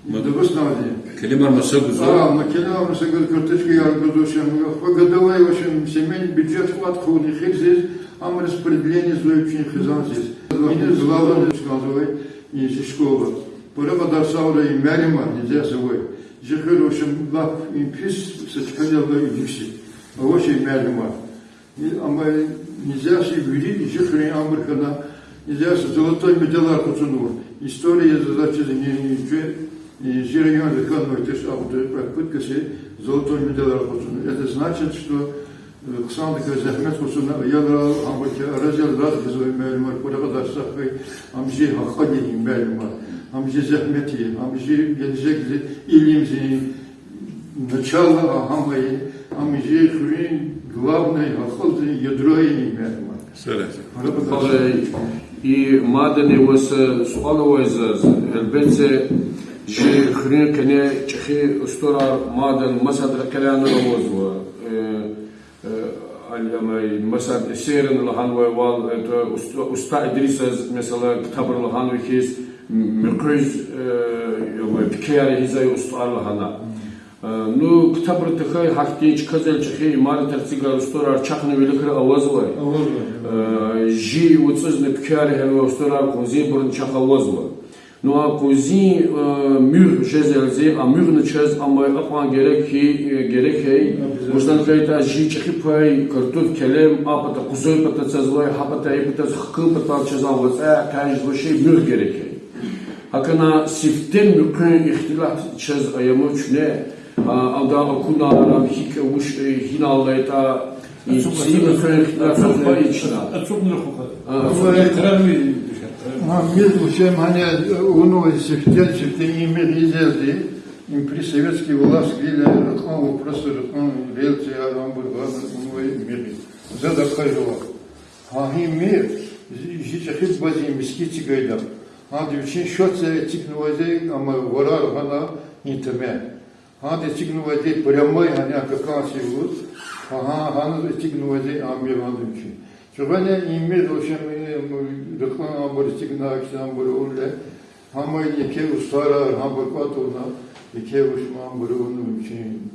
Дагъустандин. Келемар маса гузва. А, ма келемар маса гуз, картошкаяр гуз, в общем, ахпа годовой, в общем, семейный бюджет кӀватӀ хьун хьиз, ам распределение ийизвай вичин хизандиз. Иниз главный чкадиз авай, и жи школа. Пара кьадар сагърай и муаллимар, гьиниз яшин авай. Жи хуьр, в общем, лап и пис са чкадал алай и вишни. Авачир муаллимар. И, амма гьиниз яшин вири жи хуьруьн абур хьана, гьиниз яшин золотой медалар къачунва. История заз чиз ни, ни, жи, и, жи районда хьанвай тир, абур кьве-пуд касди золотой медалар къачуна. Это значит, что, э, хъсандаказ зегьмет къачуна, аялрал, абур квай аразал рад хьизвай муаллимар, пара кьадар сагърай, ам жи гьакъалди муаллимар, ам жи зегьметдин, ам жи гележегдин, илимдин, начало, а, гьам я, ам жи хуьруьн главный, гьакъалдин ядро я и муаллимар. Сера. Пара кьадар сагърай. И мадни ваз суал авай заз, гьелбетда, жи хуьруьн къене чӀехи устӀарар мадни масад рекьелай авазва. Э, Э, ам, ам, масад, эсерни лагьанвайвал, это, уста, уста Идрисаз, месела, ктабра лагьанва хьиз, м-, муькуьз, э, ам, пикер ийизвай устӀар лагьана. Э, ну, ктабра тахьай гьахьтин чкадал чӀехи имаратар эцигай устӀарар чахъни виликра авазвай. Авазвай. Э, жи вацӀазни пикер ийизвай устӀарар къванцибурни чахъ авазва. Ну, а къванцин, э, муьгъ жезва зи, а муьгъни чаз амай акьван герек хьи, э, герек хьи. Обязательно. Муьгъдал хьайитӀа жи чӀехи пай, картоф, келем, а пата къузай пата цазвай, гьа пата, и пата хкун патал чаз а вацӀа, къайи жезва шей муьгъ герек хьи. ГьакӀна сифте муькуьн ихтилат чаз аяму чуьне, а, ада акуна, ам гьикӀ вуч, э, гьинал алайтӀа, и ацукьна, ци муькуьн ихтилат ацукьна, ацукьна, ацукьна. А, ацукьна. Ма, между всем, гьана, э, уну сифтени, сифтени муьгъ ийизвайди, им при советский власть гила ракьун, вопрос ракьун, рельсы я, рам бур, гьана, уну муьгъ. Заз ахъа жува. Гьа и муьгъ, жи, жи чӀехи бубадин миски эцигайла. Гьанди вичин шоце эцигнавайди, амма варар гъана интеме. Гьанди эцигнавайди прямой, гьаня каканси луз, гьа, гьа, гьаниз эцигнавайди ам я гьанди вичин. Чугъвена имир лушем, рекьан абур эцигна, ксен абур уле. Гьама еке устарар, гьабур кӀватӀ авуна, еке вуч абур авуна вичин.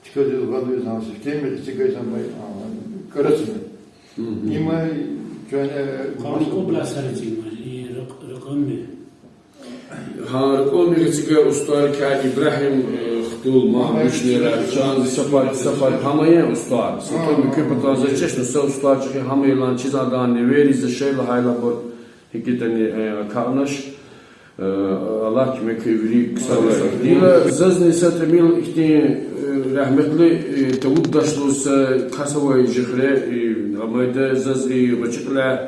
Чкадиз гъадиз гьа система эцигайзамай, а, кӀарацӀна. Има чуьне Къавни кьуд лагьай сари эцигнавай, и ракь-, ракьанни. Гьа, ракьанни эцигай устар кьа Ибрагьим, э, хтул, ма, вични рачан, сапар, сапар, гьама я устар. Сапар муькуь патаз чешна, са устар чӀехи гьама илан чиз адан невери за шей лагьайла бур. Гьикитани, э, акалнаш, э, Аллагь куьмек хьуй вири ксарвай. Гила зазни са тӀимил ихьтин, э, рагьметлу, э, тавуддаш лугьуз са кас авай Жихре, э, амайда заз и гъвечӀи кьиляй,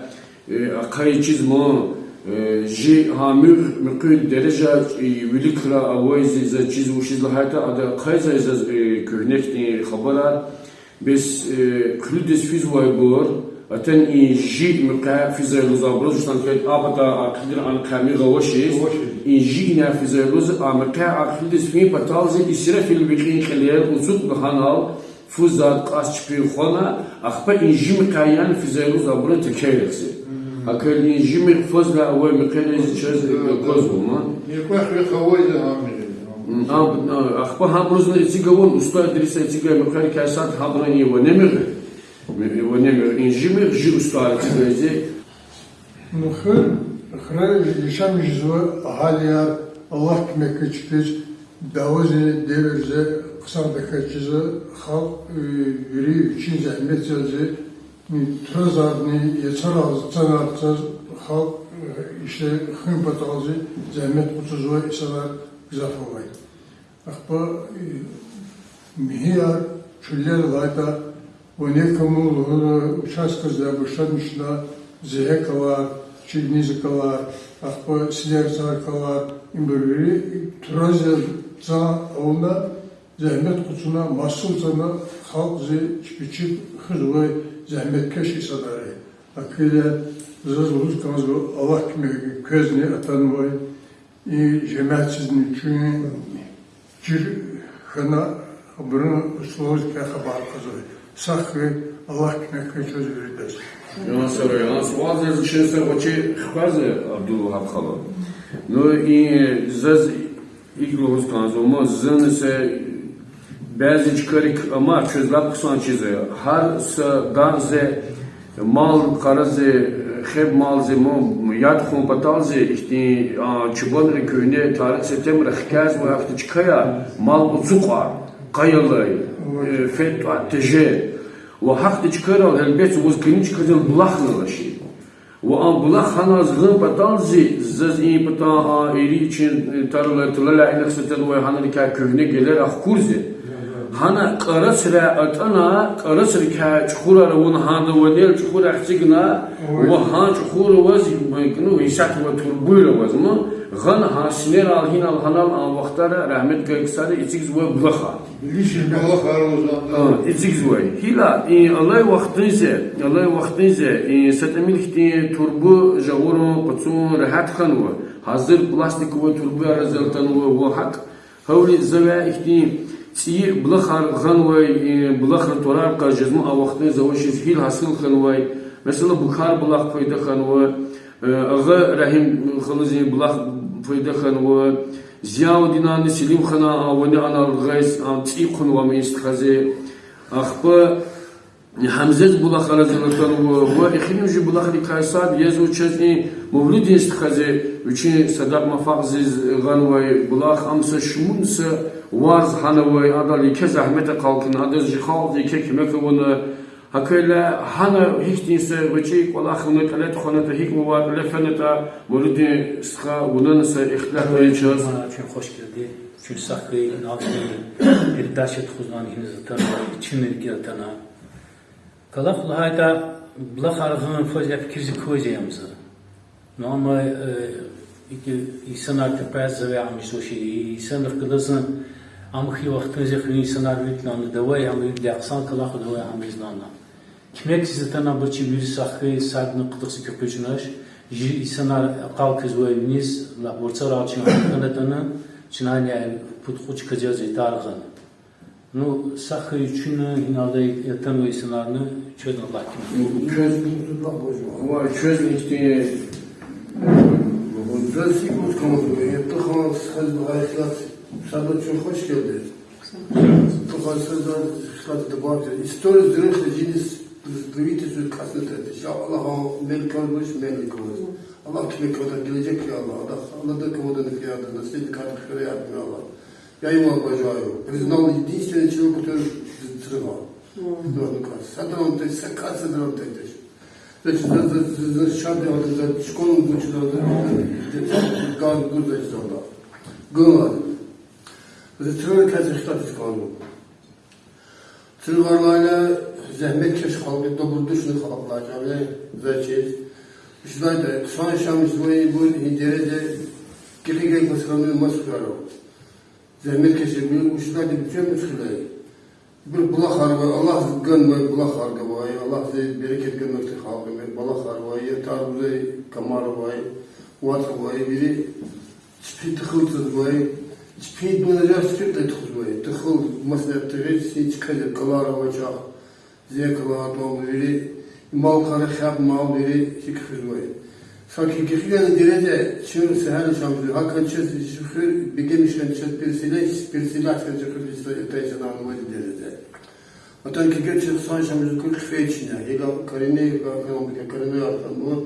э, ахъайиз чиз ман, э, жи гьа муьгъ муькъуьд дережа, э, виликра авайзи заз чиз вучиз лагьайтӀа, ада ахъайзавай заз, э, куьгьне хьтин хабарар. Бес, э, хъуьлуьдиз физвайбур, атана и жи муькъвягъ физвай лугьуз абуруз, жусан квед абада а хъилир ана къамигъ авачиз, и жи ина физвай лугьуз, а муькъвягъ а хъуьлуьдиз фин паталзи Исрафил векьин кьилел уцукьна гьанал, фу зад кьас чпин хвана, ахпа и жи муькъвягъ яна физвай лугьуз абурун текер яхъ зи. Аквел и жи муьгъ фазла авай муькъвери чаз аквазва ман. Муькъвагъ вехъ авайди гьа муьгъ. М, а, а, ахпа гьабурузни эциг авун, уста Идриса эцигай муькъверикай сад гьабурани ванемир. Ми-, ванемир, и жи муьгъ жи устар эцигайди. Муьгъ, хра яшамиш жезва агьалияр, Аллагь куьмек хьуй чпиз, давази девирзи хъсан тахьай чизва, халкь, э, вири вичин зегьметзалди, э, туразарни, яцаралзи цанар цаз халкь, э, ишле хуьн паталзи зегьмет къачузвай инсанар гзаф авай. Ахпа, э, михьияр чуьллер алайда, ванекамул лугьуз участкадиз башламишна, Зегьекалар, Чигнизакалар, ахпа Силерцаркалар, ибур вири турази цан авуна, зегьмет къачуна, мас цана, халкьди чпи чеб хуьзвай зегьметкеш инсанар я. Аквиле заз лугьуз кӀанзава, Аллагь куьмек хьуй квезни атанвай, и жемятдизни, чун чир хьана, абурун условиеяр хабар кьазва. Сагъ хьуй, Аллагь куьмек хьуй чаз виридаз. Я сара, я суал заз вичин са гъвечӀи хквазва, Абдулвагьаб халу. Ну, и заз икӀ лугьуз кӀанзава, ма зун са бязи чкайрик, амма чуьз лап хъсан чиз я. Гьар са дагъзи, мал къарази, хеб малзи, ма яд хьун паталзи ихьтин, а, чубанрин куьгьне тарих сетемра хкязва, ахьтин чкаяр мал уцукьар, къаялай, э, фед тӀвар тежер. Ва гьахьтин чкайрал гьелбет ваз къени чкадал булахни алачир. Ва а булах гьаназ гъун паталзи, заз и патан а ири чин, э, таралай, талалай инихъ сатанвай гьанрикай куьгьне гелер ахкурзи. Гьана кӀарацрай атӀана, кӀарацрикай чӀухурар авуна, гьада ванел чӀухурар эцигна, ва гьа чӀухур аваз, ну, исятда авай турбаяр аваз, ну, гъана гьа синерал, гьинал, гьанал а вахтара рагьмет гайи ксари эцигзавай булахар. А, эцигзавай. Гила, и, алай вахтунзи, алай вахтунзи, и, са тӀимил хьтин турба жагъурун, къачун регьят хьанва. Гьазур пластиковый турбаяр атанва ва гьакӀ. Гьавиляй завай ихьтин цӀийи булахар гъанвай, и, булахрин тӀварар къачуз жезма а вахтунзи авачиз гьил гьасил хьанвай. Месела, Букар булах пайда хьанва, э, Агъа Рагьим халузин булах пайда хьанва. Зияудинанни Селимханан а ванни анал гъайз, а, цӀийи хъунвай ман, стхази. Ахпа Гьамзез булахар атанва ва эхиримжи булахрикай сад язва чаз и Мавлудин стхази, вичин Садакь Мафакьзиз гъанвай булах, ам са шумуд са варз гьанавай, адал еке зегьмет акъалкна, адаз жи халкьди еке куьмек авуна. Гьаквиле гьана гьихьтин са гъвечӀи кӀвалах авуна кьиле тухванатӀа, гьикӀ вавай кьиле фенатӀа, Мавлудин стха, вуна са ихтилат авай чаз. Чун хуш гелди, чун сагъ хьуй, ина передача тухузвай гьиниз атана, чун рикӀел атана. КӀвалах лагьайтӀа, булахар гъун фаз я фикирзиз кваз я ам за. Ну, амма, э, икӀ инсанар къекъвез завай амишзавачир, инсанрихъ галаз ам хьи вахтунзи хуьруьн инсанар виликна, давай ам виликдай хъсан кӀвалах, давай ам виликна. Куьмекзиз атана абур чи вири сагъ хьуй, садни кьудахъ са куь къуьжнач. Жи инсанар акъал квез вай виниз, ла варцарал чна гьана атана, чна ани пуд-кьуд чкадиз итар гъана. Ну, са хьайи чуьнни гьинал атанвай инсанарни чуьнни Аллагь куьмек. Чуьнни, ва чуьнни ихьтин, э, за сикуз кӀанзава, я тухван схаз гьайхлат, сада чун хуш гелди. Тухван схаз гьайхлат добавьте. История зрелища жинис правительство касна тати. Ша Аллагь мел калбуш, мел калбуш. Аллагь куьмек калда, гележек я Аллагь. Аллагь, Аллагь да кавада не кияда, наследник кад хире я Аллагь. Я его обожаю. Признал единственный человек, который взрывал. Мгм. Ну, ну как, садрал тати, сака садрал тати. Значит, за, за, за, за школу гучдал, за, за, за, газ гуз, значит, за, за. Гылад. За црер кас ихтат искану. Црер варлайла зегьметкеш халкь, добродушный халкь лайчали, значит. Шуьлайда, хъсан шам жузвай бур, гьи дереде, кикиге басканы масхара. Зегьметкешвилин вучиз лагьайтӀа бицен мусхилай. Бир булахар авай, Аллагьди ганвай булахар гвай, Аллагьди берекат ганвай халкьдин булахар авай, я тар гузвай камар авай, вацӀ авай, вири чпи тухул цазвай, чпи дунажар чпи кье тухузвай, тухул маслят тегъиз, син чкадиз кӀалар авай чахъ. Зекла атӀан вири, мал-къара хьяб мал вири гьикӀ хуьзвай. Саки гихьигана дереде, чун сегьер шам жуз, гьакӀан чаз жи хуьр, бегемишан чаз переселять, переселять хьана жи хуьр, листа этай чадан вади дереде. Атан кигер чаз хъсан шам жуз кур хъфей чна, гила коренной, экономика коренной атанва.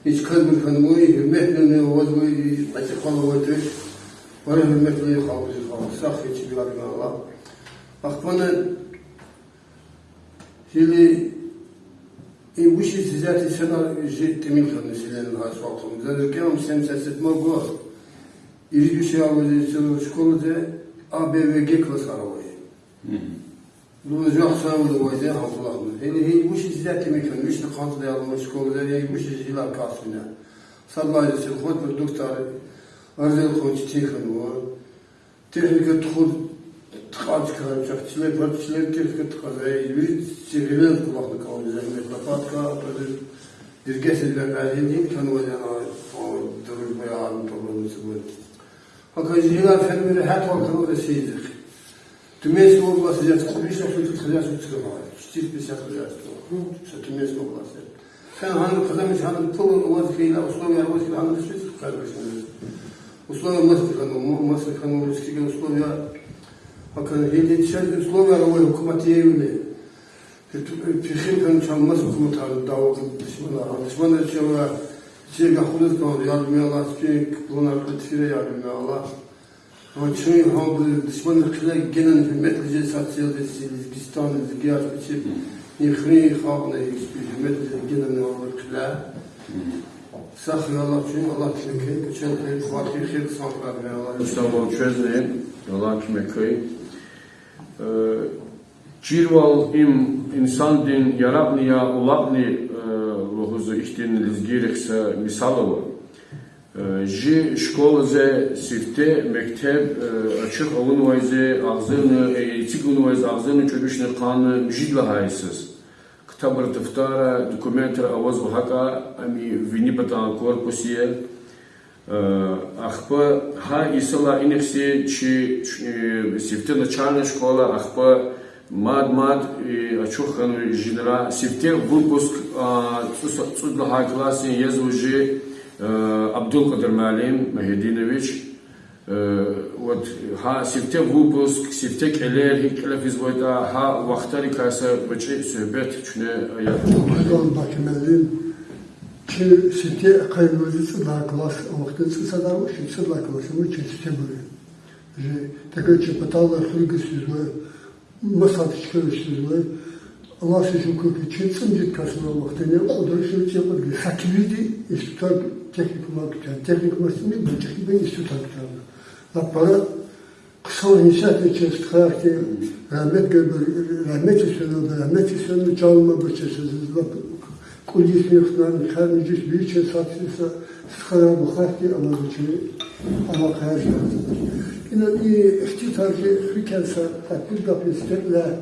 Ич кадбур хьанва, гьуьрметлуни авазва, и бацӀи хала авай туш. Вара гьуьрметлуни халкь жи халкь, сагъ хьуй чи билад галала. Ахпана Или и вучиз исятда сана жи тӀимил хьана население гьа суал хьана. За рикӀел ам семьдесят седьмой год. Ирид вичин авазва школади, А, Б, В, Г классар авай. Мгм. Лугьуз жах савлу авайди гьа булахна. Или гьи вучиз исятда тӀимил хьана, вични къанцӀда ялма школади, гьи вучиз жила касвина. Сад лагьайди сельхозпродуктар арзан хьун четин хьанва. Техника тухуз тахьай чкайра чахъ, чилер, пар чилер техника тахьазва, вири чи гъилер кӀвалахна кӀанзава, зегьмет, лопатка, а то диргес эдвер гьазин гьикӀ хьанвай яна, о, дружба я, а, то бу мусибат. ГьакӀ жи гила фермер гьатвал хьанва Россиядихъ. Тюменской области яз кьве сад сутка хозяйство чкана, четыре пятьдесят хозяйство. Са Тюменской области. Фена гьана къазанмиш, гьана пул аваз хьайила, условия аваз хьайила, гьана ресурс хъайбашна. Условия маса хьана, м-, маса хьана, русские условия. Акъан гьили чаз условия авай гьукумат евли. Пехил хьана чал маса гьукуматар дава душманар. Душманар чава, чега худаз кан, ярдум я Аллагь, чпин планар кьиле фире, ярдум я Аллагь. Ва чун гьабур душманрин хъиле генани гьуьрметлу жез сад сел лезги, лезгистан, лезги яшпичи, и хуьруьн халкьни, и гьуьрметлу жез генани гьабур хъиле. Сагъ хьуй Аллагь чун, Аллагь чун куьн, куьчел хьуй, къуват хьуй, хер хъсан кар я Аллагь. Сагъ ул чвезни, Аллагь куьмек хьуй. Э, чирвал им инсандин яракьни я улакьни, э, лугьуз ихьтин лезгийрихъ са мисал ава. Э, жи школадиз сифте мектеб, э, ачух авунвайзи агъзурни, э, эцигунвайзи агъзурни кӀуьд вишни къанни муьжуьд лагьай йисуз. Ктабра, дафтара, документра авазва гьакӀа, ам и вини патан корпус я. Э, ахпа гьа йисалай инихъ чи, э, сифте начальная школа, ахпа мад-мад, э, ачух хьанва жинра. Сифте выпуск, а, цӀуд, цӀуд лагьай классдин язва жи, э, Абдулкъадир муаллим Магьидинович. Э, вот, гьа сифте выпуск, сифте кӀелер гьикӀ кьиле физватӀа, гьа вахтарикай са гъвечӀи суьгьбет чуьне ая. Абдулкъадир Бакималлим, чи сифте ахъайна зи цӀуд лагьай класс, а вахтунда цӀусадар вуч, цӀуд лагьай класс, вуч чи сифте бури. Жи, такой чи паталай хуьр гуз физва, масад чкайра физва. Аллагьди шукур хьуй, чи цӀемуьжуьд кас авай вахтунда кьуд руш, чи кьуд руш, са килигди институтар, техникумар куьтягьна, техникумар симик бу техникумар институтар куьтягьна. Лап пара хъсан инсанар чаз тухвайди, рагьмет гайибур, рагьметдиз фенва, рагьметдиз фенва, чан амайбур чаз, лап кӀуьд йис михьнан, хъсан муьжуьд вичин сад са стхаяр мухтарди амазва чи, амай хъайи жуьре. Ина и ихтилатар жи хвекай са такур гаф истекле,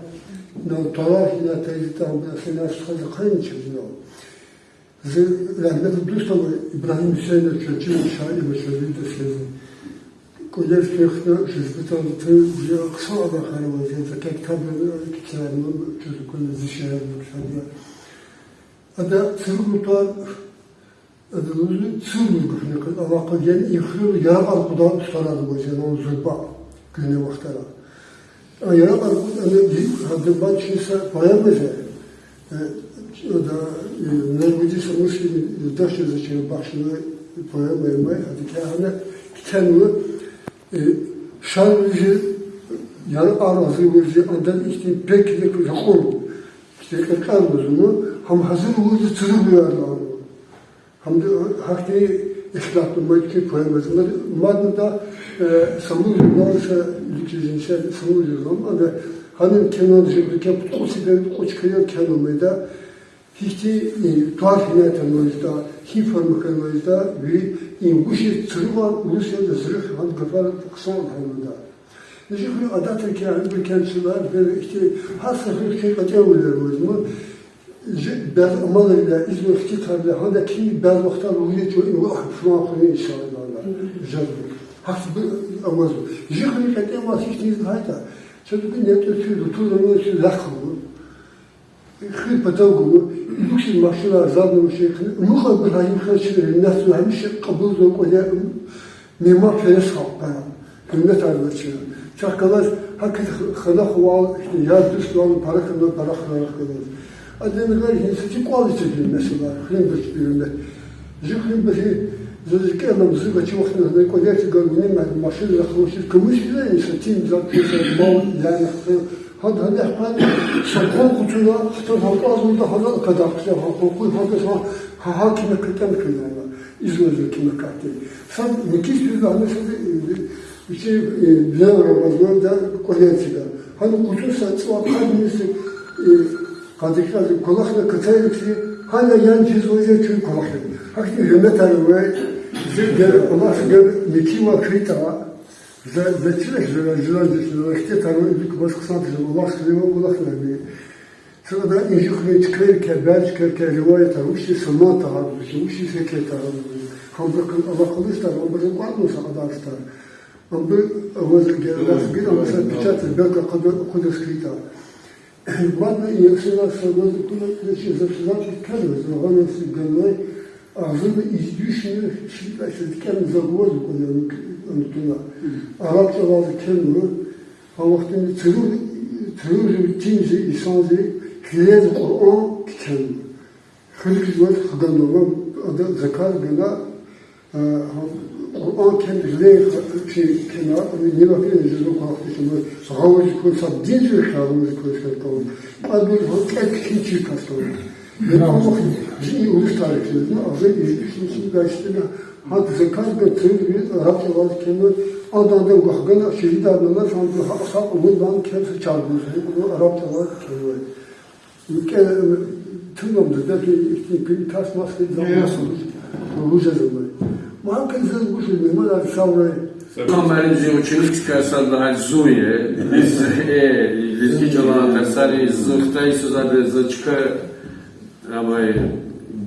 но тарах ина тезитан бу сина стхаз хъайни чизва. Зи рагьметлу дустар Ибрагьим Гьуьсейнов, чечен шаир ва шаирдиз хьиз. КӀвалер квехъна, жезбитан тир, жи хъсан абахарвал жезва, китаб кицарна, чуз куна зи шиирар китаб я. Ада цирултар, ада лугьуз цирулуз гуфни кьил алакъа гена, и хуьр яракьар кьудан устӀарар ва жена зурба гуьне вахтара. А яракьар кьуд ана ди, гьада бачиса поэма же. Э, ада, э, Нурмуди Самурский, э, дашт жезачир бахшна поэма, ама гьада кягьана китенва, э, шар вижи, яракьар ази вижи, андан ихьтин пек леку жакъур. Ихьтин кьеркьер лугьузва, гьам гьазур вижи цирулуяр лугьузва. Гьамди гьахьтин ихтилат мад хьи поэмази. Мад-, мадни да, э, Самур журналист, личи жинсер Самур журнал, ада гьанин кхьенвай жи дуке пуд кьуд сифер, кьуд чкаяр кхьенва майда. Гьихьтин, э, тӀвар-гьинай атанвайди да, гьи форма хьанвайди да, ви и вуч я цирулар, урусрин зурихъ гьа гафар хъсан хьанвайди да. Жи хуьр адетрик я, ибур кенчилар, бер ихьтин, гьар са хуьр хьтин кьетӀенвилер авазма. Жи бязи амалар я, изва ихтилатар я, гьада кхьин бязи вахтар лугьуз жеч, ва им вахт флан хуьруьн инсанар я. Жезва. Гьахьтинбур авазва. Жи хуьр кьетӀенвал ихьтин лагьайтӀа, чаз гуьн нетӀуьцуьл, тузамуцуьл рехъ хьанва. Хуьр патав гузва, и люксдин машинар, задна машин хьана, мукьва-кьуд гьа и хуьр чи гьуьрметзава, гьамиша кьабулзава кӀвале, мегьманперес халкь я, гьуьрметар авачир. Чахъ галаз гьакӀ хана хвал, яр-дуст ван, пара хьана, пара хьана галаз. Адан гъейри гьи са чи кӀвал эцигин месэла, хуьруьнбуру гьуьрмет. Жи хуьруьнбуру, заз кӀелам зи гачи вахтунда кӀвалер чӀугуна, машин рахуш, кумусь визе, и са тин зак, и са мал, яна хъсан. Гьада, гьада хъсан, са къван къуцуна, хтан гьакӀазунда гьана кадахъ хъсан, гьа къван къуй гьада са, гьа, гьа куьмек катан куьнана, изва зи куьмек катин. Сад микис визе, гьана сад, э, вичи, э, левра вазманда кӀвалер чида. Гьана къуцун са цӀва къадмиси, э, къадикьази кӀвалахна катайрикси, гьана ян чизвайди чун кӀвалахна. Гьахьтин гьуьрметар авай, зи гер, Аллагьди гер микивал хьайитӀа, за, за чилихъ, за, за, за, за ихтилатар ава, ибик баз хъсан тежи, Аллагьди гер кӀвалахна ви. Сада инжи хуьруьн чкайрикай, бязи чкайрикай риваятар, вучиз Саман тагьар лугьузва, вучиз Секен тагьар лугьузва. Гьабурукай алакъалу тир, абур кӀватӀна са кьадар тир. Абур аваз гелас гила, ама са печатьдиз белки акъудиз хьайитӀа. Мадни и ясила са ваз куна, за, за, за кхьенва, за гъана си ганвай, агъзурни ийиз вишни шумуд йисуз кӀелни за гваз кӀвале ана туна. Араб чӀалал кхьенва, гьа вахтунда циру-, циру тинзи, инсанзи, гьелелди Къуръан кхьенва. Хуьруьз ваз хгана, ада заказ гана, а, Къуръан кхьена, гьеле чи кхьена, ами нила фена жезва квахтишма, гъавурди квай, са динзи хъавуз квай саркавун. Адуз гьа кӀел кхьин чир кас кавун. Бекъалух жи урус тарих жезва, агъзур ийиз вишни шумуд йисуз кӀелна, гьа заказ гана циру араб чӀалал кхьена, адан-адан гвахгана, шегьидарна, сандра гьа са умудан кхьена са чаргуз, араб чӀалал кхьенвай. Ке-, тунам дада фи ихьтин куьн кас мас фи зам-, ясно, вужезамай. Ма куьн заз вуж мемалар саврай. Ам муаллимдин ученикдикай сад лагьай зун я. Биз, э, лезги чӀалан тарсари зун хтай сузада за чка, амай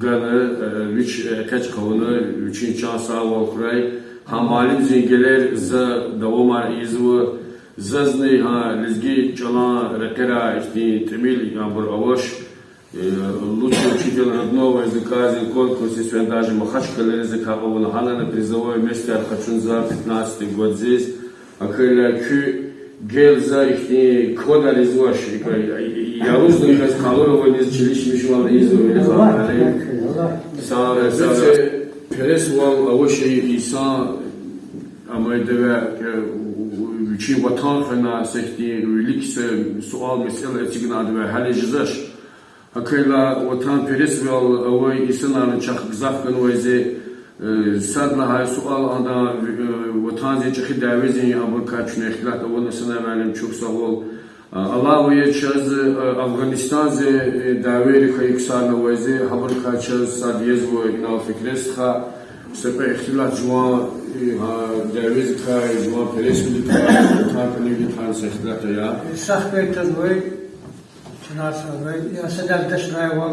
гана, э, вич, э, экъечӀ хъувуна, вичин чан сагъвал хьурай. Гьа муаллимдин гелер за давамар ийизва. Зазни гьа лезги чӀалан рекьера ихьтин тӀимил абур авач. Э, лучший учитель родного языка зин конкурсдиз фена даже Махачкъаладиз капӀ авуна, гьанани призовой местаяр къачуна за пятнадцатый годдиз. Акайла куь гел за ихьтин квадар ийизвач, икӀ, э, э, ярузни квез къалур авайдиз чилишмишвал ийизва вири халкьари. Сагърай, сагърай. Пересвал авачир инсан, амай деве, э, вичин ватан хвена са ихьтин вилик са суал-месэла эцигна деве гьялиз жезвач. Акайла ватанпересвал авай инсанарни чахъ гзаф хьанвай зи, э, сад лагьай суал ада, э, ватандин чӀехи дяведин абурукай чна ихтилат авуна, санавалим чухсагъул. А, алава я чаз, э, Афгъанистандин, э, дявейрикай ксарнавай зи, гьабурукай чаз сад язва инал фикир стха, са кьве ихтилат жуван, э, гьа дяведикай, жуван пересвиликай, ватанпересвиликай са ихтилат ая. Сахпетан вай, чна са вай, я садал дашнавай,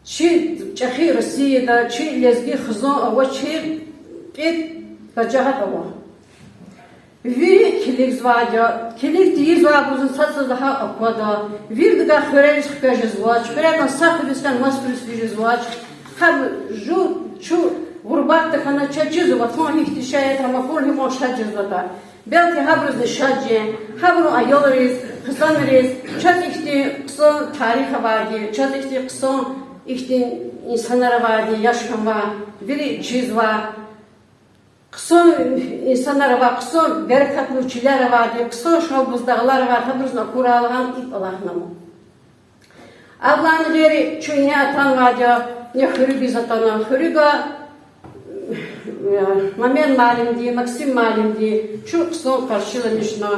Чи чӀехи Россияда чи лезги хизан авачир кьит пачагьат ава. Вири килигзавайди я, килиг тийизвайбурузни цацаза гьа аквада. Виридавай хуьрериз хкажезвач, хуьредан са хуьруьз хьана маса хуьруьз физвач. Гьаб жу чун гъурбатда хьана, чаз чизва ватан гьихьтин шей ятӀа, гьам акур гьикьван шад жезватӀа. Белки гьабурузни шад жен, гьабурун аялриз, хизанриз, чаз ихьтин хъсан тарих авайди, чаз ихьтин хъсан, ихьтин инсанар авайди, яш хьанвай, вири чизва. Хъсан инсанар авай, хъсан берекатлу чилер авайди, хъсан шал буздагълар авай, гьабурузни акурай лагьана икӀ алахънава. Абурулай гъейри чун ни атанвайди я, ни хуьруьгиз атана, хуьруьга, э, Мамед муаллимди, Максим муаллимди чун хъсан къаршиламишна,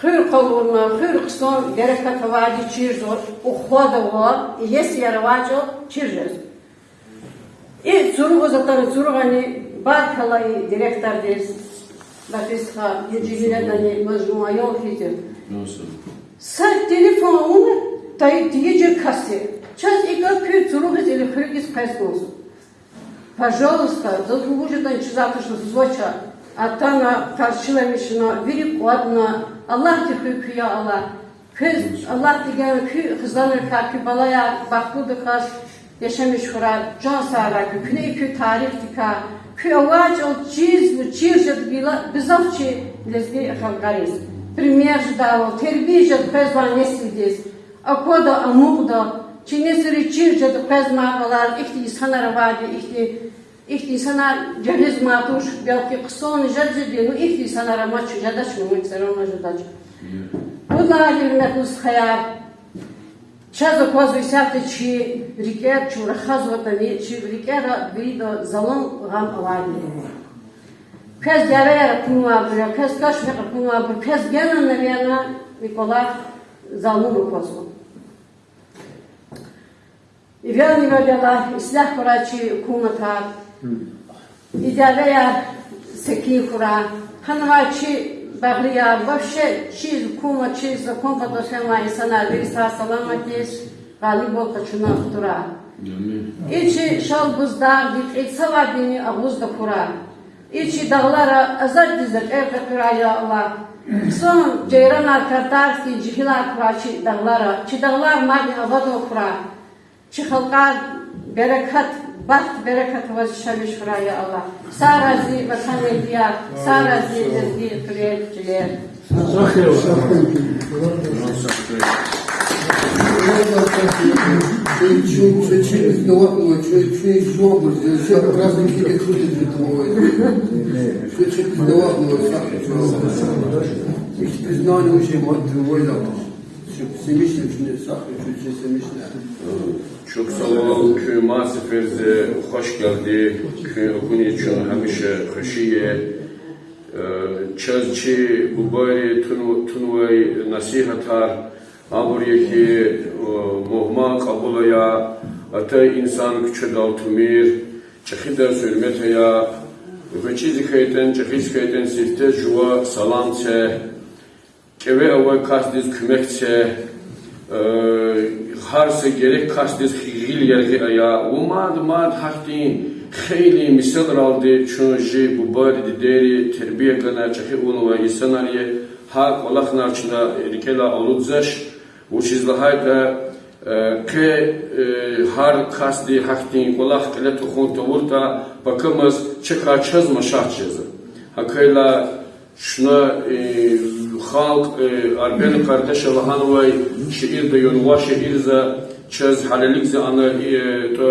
хуьр къалурна, хуьр хъсан берекат авайди чирзава, ухвадава, иесияр авай чӀал чир жез. И цуругъуз атана, цуругъани баркалла и директордиз, Батист стха, и жигьиледани мажмуа аял хьиз я. Са телефон авуна, тайи-тийижир кас я. Чаз икӀ куь цуругъиз или хуьруьгиз къвез кӀанзава. Пожалуйста, заз вуж ятӀани чизвай туш, заз вуч я. Атана, къаршиламишна, вири кӀватӀна, Аллагьди хуьй куь, я Аллагь. Квез Аллагьди гена куь хизанрикай, куь балаяр бахтлудаказ яшамиш хьурай, чан сагърай куь, куьне куь тарихдикай, куь авай чӀал чизва, чир жеда гила гзаф чи лезги халкьариз. Пример жедайвал, тербия жеда къвезвай несилдиз. Аквада, амукьда, чи несилриз чир жеда къвезмай кӀвалер, ихьтин инсанар авайди, ихьтин, ихьтин инсанар жагъизмай туш, белки хъсан жеда жеди, ну ихьтин инсанар амач, жедач, ну, муькуь цӀерана жедач. Пуд лагьайди, гьуьрметлу стхаяр, чаз аквазва исятда чи рикӀер чун рахазватӀани, чи рикӀера вирида залан, гъам авайди. Квез дявеяр акунвайбур я, квез кашмек акунвайбур, квез генани вена и кӀвалах залум аквазва. Эвелни-эвел Аллагь ислягь хьурай чи гьукуматар, и дявеяр секин хьурай. Гьанвай чи багълияр, вообще чи гьукумат, чи закон патал фенвай инсанар вири сагъ-саламат яз, гъалибвал къачуна хтурай. И чи Шалбуз дагъдин кьил цавадини агъуз тахьурай. И чи дагълара азаддиз рекьер къекъуьрай, я Аллагь. Хъсан жейранар, картар хьтин жегьилар хьурай чи дагълара. Чи дагълар мадни абад хьурай. Чи халкьар берекат, бахт-берекат аваз яшамиш хьурай, я Аллагь. Сагърай зи ватанэгьлияр, сагърай зи лезги хуьрер, чилер. Чухсагъул, куьн мад сеферда хуш гелди, куьн акуниз чун гьамиша хвеши я. Э, чаз чи бубайри тун-, тунвай насигьатар, абур я хьи, э, мугьман кьабул ая, атай инсан куьчедал тумир, чӀехидаз гьуьрмет ая, гъвечӀиз хьайитӀани, чӀехиз хьайитӀани сифте жува салам це. КӀеве авай касдиз куьмек це, э, гьар са герек касдиз гъил яргъи ая. Ва мад-мад гьахьтин хейлин мисалралди чун жи бубайри, дидейри тербия гана чӀехи авунвай инсанар я, гьа кӀвалахар чна рикӀелай алудзавач, вучиз лагьайтӀа, э, къе, э, гьар касди гьахьтин кӀвалах кьиле тухун тавуртӀа, пакамаз чакай чаз машат жезва. ГьакӀ хьайила чна, э, халкь, э, Арбен Къардаша лагьанвай шиирда, юнва шиирза, чаз гьалелигза ана, э, тӀо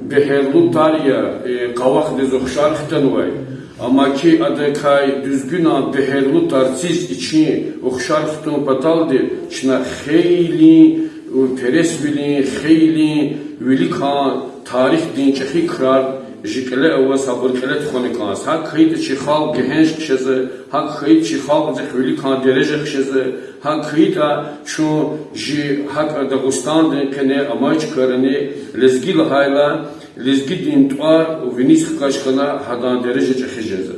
бегьерлу тар я, э, къавахдиз ухшар хтанвай. Амма хьи адакай дуьзгуьнан бегьерлу тарциз ичин ухшар хтун паталди чна хейлин, э, пересвилин, хейлин виликан тарихдин чӀехи крар жи кьиле аваз, гьабур кьиле тухвана кӀанзава. ГьакӀ хьайитӀа чи халкь гегьенш хъжезва, гьакӀ хьайитӀа чи халкьдихъ виликан дережа хъжезва, гьакӀ хьайитӀа чун жи гьакӀ Дагъустандин къене амай чкайрани лезги лагьайла, лезгидин тӀвар виниз хкаж хьана, гьадан дережа чӀехи жезва.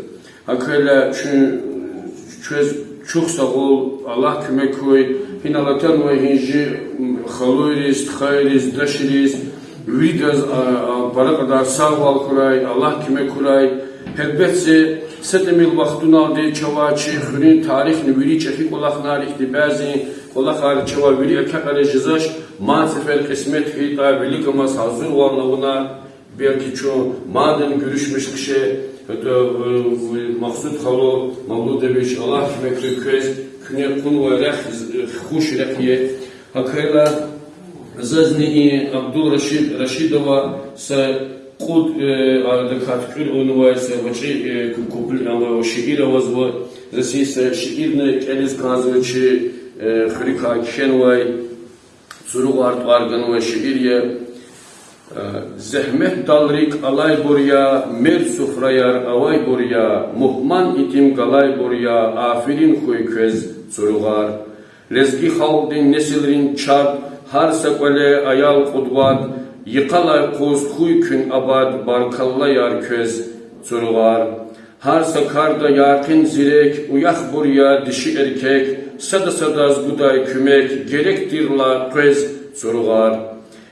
ГьакӀ хьайила чун, квез чухсагъул, Аллагь куьмек хьуй, гьинал атанвай гьи жи халуйриз, стхайриз, дашриз, Виридаз, а, а, пара кьадар сагъвал хьурай, Аллагь куьмек хьурай. Гьелбетда, са тӀимил вахтуналди чавай чи хуьруьн тарихни вири чӀехи кӀвалахар, ихьтин бязи кӀвалахар чавай вири акьакьариз жезвач, мад сефер кьисмет хьайитӀа, виликамаз гьазурвал авуна, белки чун мадни гуьруьшмиш хьиз, гьатта, э, Махсуд халу Мавлудович, Аллагь куьмек хьуй квез, куьне кьунвай рехъ, э, хуш рехъ я. Гьакайла зазни и Абдулрашид Рашидова са кьуд, э, арадакай туькӀуьр авунвай са гъвечӀи, э, ку-, куплет ава, шиир авазва, заз и са шиирни кӀелиз кӀанзава чи, э, хуьруькай кхьенвай. ЦуругъарӀ тӀвар ганвай шиир я. Э, зегьметдал рикӀ алайбур я, мерд суфраяр авайбур я, мугьман итим галайбур я, аферин хьуй квез, ЦуругъарӀ. Лезги халкьдин несилрин чад, гьар са кӀвале аял кьуд-вад, йикъалай къуз хьуй куьн абад, баркаллаяр квез, ЦуругъарӀ. Гьар са карда якъин зирек, уяхбур я диши эркек, сада-садаз гудай куьмек, герек тирла къвез, ЦуругъарӀ.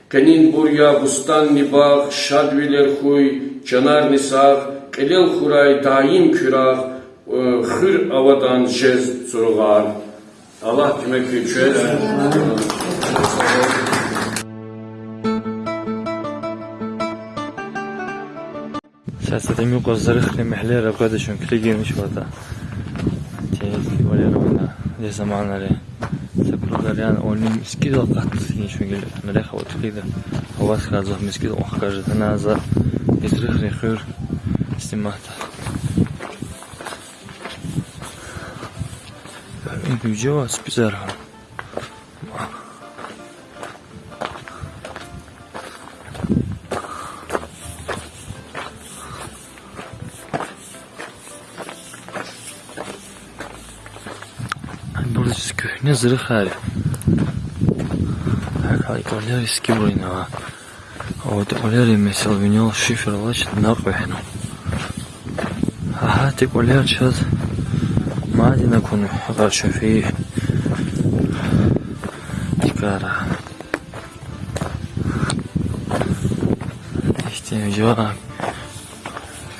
Къенинбур я бустӀанни багъ, шадвилер хьуй, чанарни сагъ, кьилел хьурай даим куь рагъ, э, хуьр авадан жез, ЦуругъарӀ. Аллагь куьмек хьуй квез. Са тӀимил юкъуз Зарихрин мягьлейра къведа чун, килигин вуч аватӀа. Тин валера вуна, де заманара. Са кругар яна, они мискӀиндал акъатна чун гила. Нарехъ аватӀа килигда. Аваз хьайи зун мискӀиндал акъатна жеда, гьана за Зарихрин хуьр сниматда. Ин вижева спизар. Буржи куьгьне Зарихар я. Гьакӏ кьвалер эскибурун ава. О, кьвалер, месела, винел шифер алач, накьв вегьена. Агьа, и кьвалер чаз мадни акуна, гьакъар чун фейи. Чкара. Ихьтин жуьре.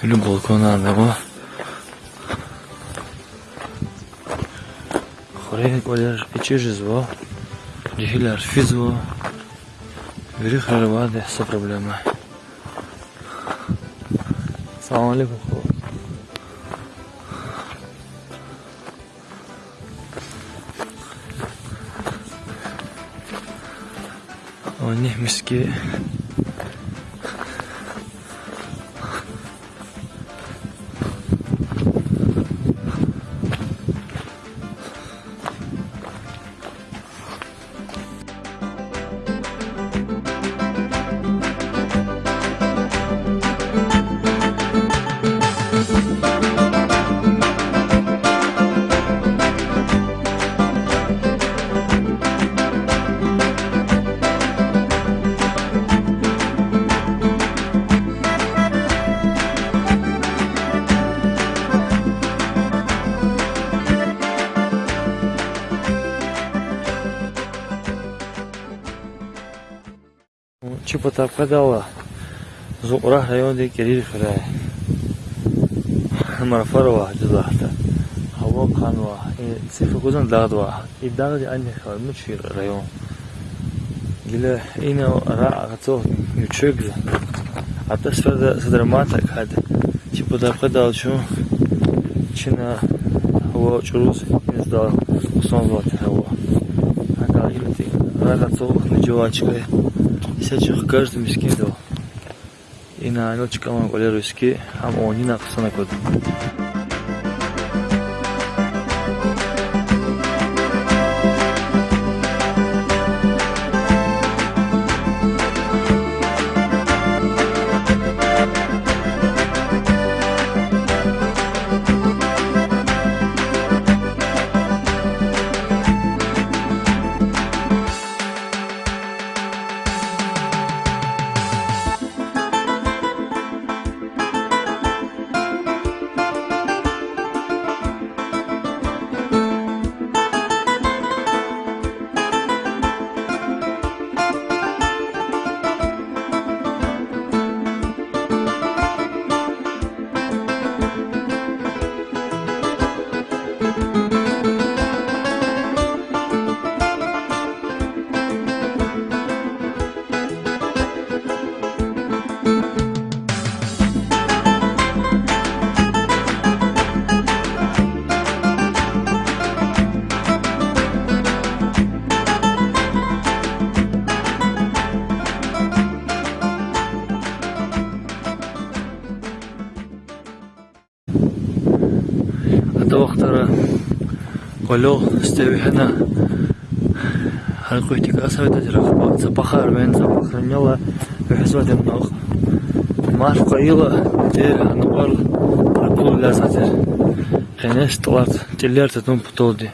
Куьлуь балконар ава. Хуьруьн кьвалер ичӏи жезва, жегьилар физва. Вири хуьрера авайди са проблема. Салам алейкум, хва. О, ни миски. Чи патав къведайла, зун Кьурагь райондин КӀерир хуьряй. Марфар ава, дуьз лагьайтӀа. Гьава хъанва, и цифр гузвани дагъдавай. И дагъдин анихъ ава чи район. Гила ина рагъ къацу вичугза. Атӏа сеферда садра мад акьад. Чи патав къведайла чун, чна гьава чӏуруз инал хъсанзавайди гьава. Гьакӏ гила рагъ къацу нижавай чка. Иса чун хкажда мискӏиндал. Ина инал чкаман кӏвалер виски, гьам онина хъсан аквада. Лёл сифте вегьена, гьар кьуьдик асавдаз рахпа, са пахар вен, са пахрин яла вегьезвайди я ам. Марф къайила, тир гьанвал акъул лязатир. Къенез тӀвар, тӀилер татун паталди.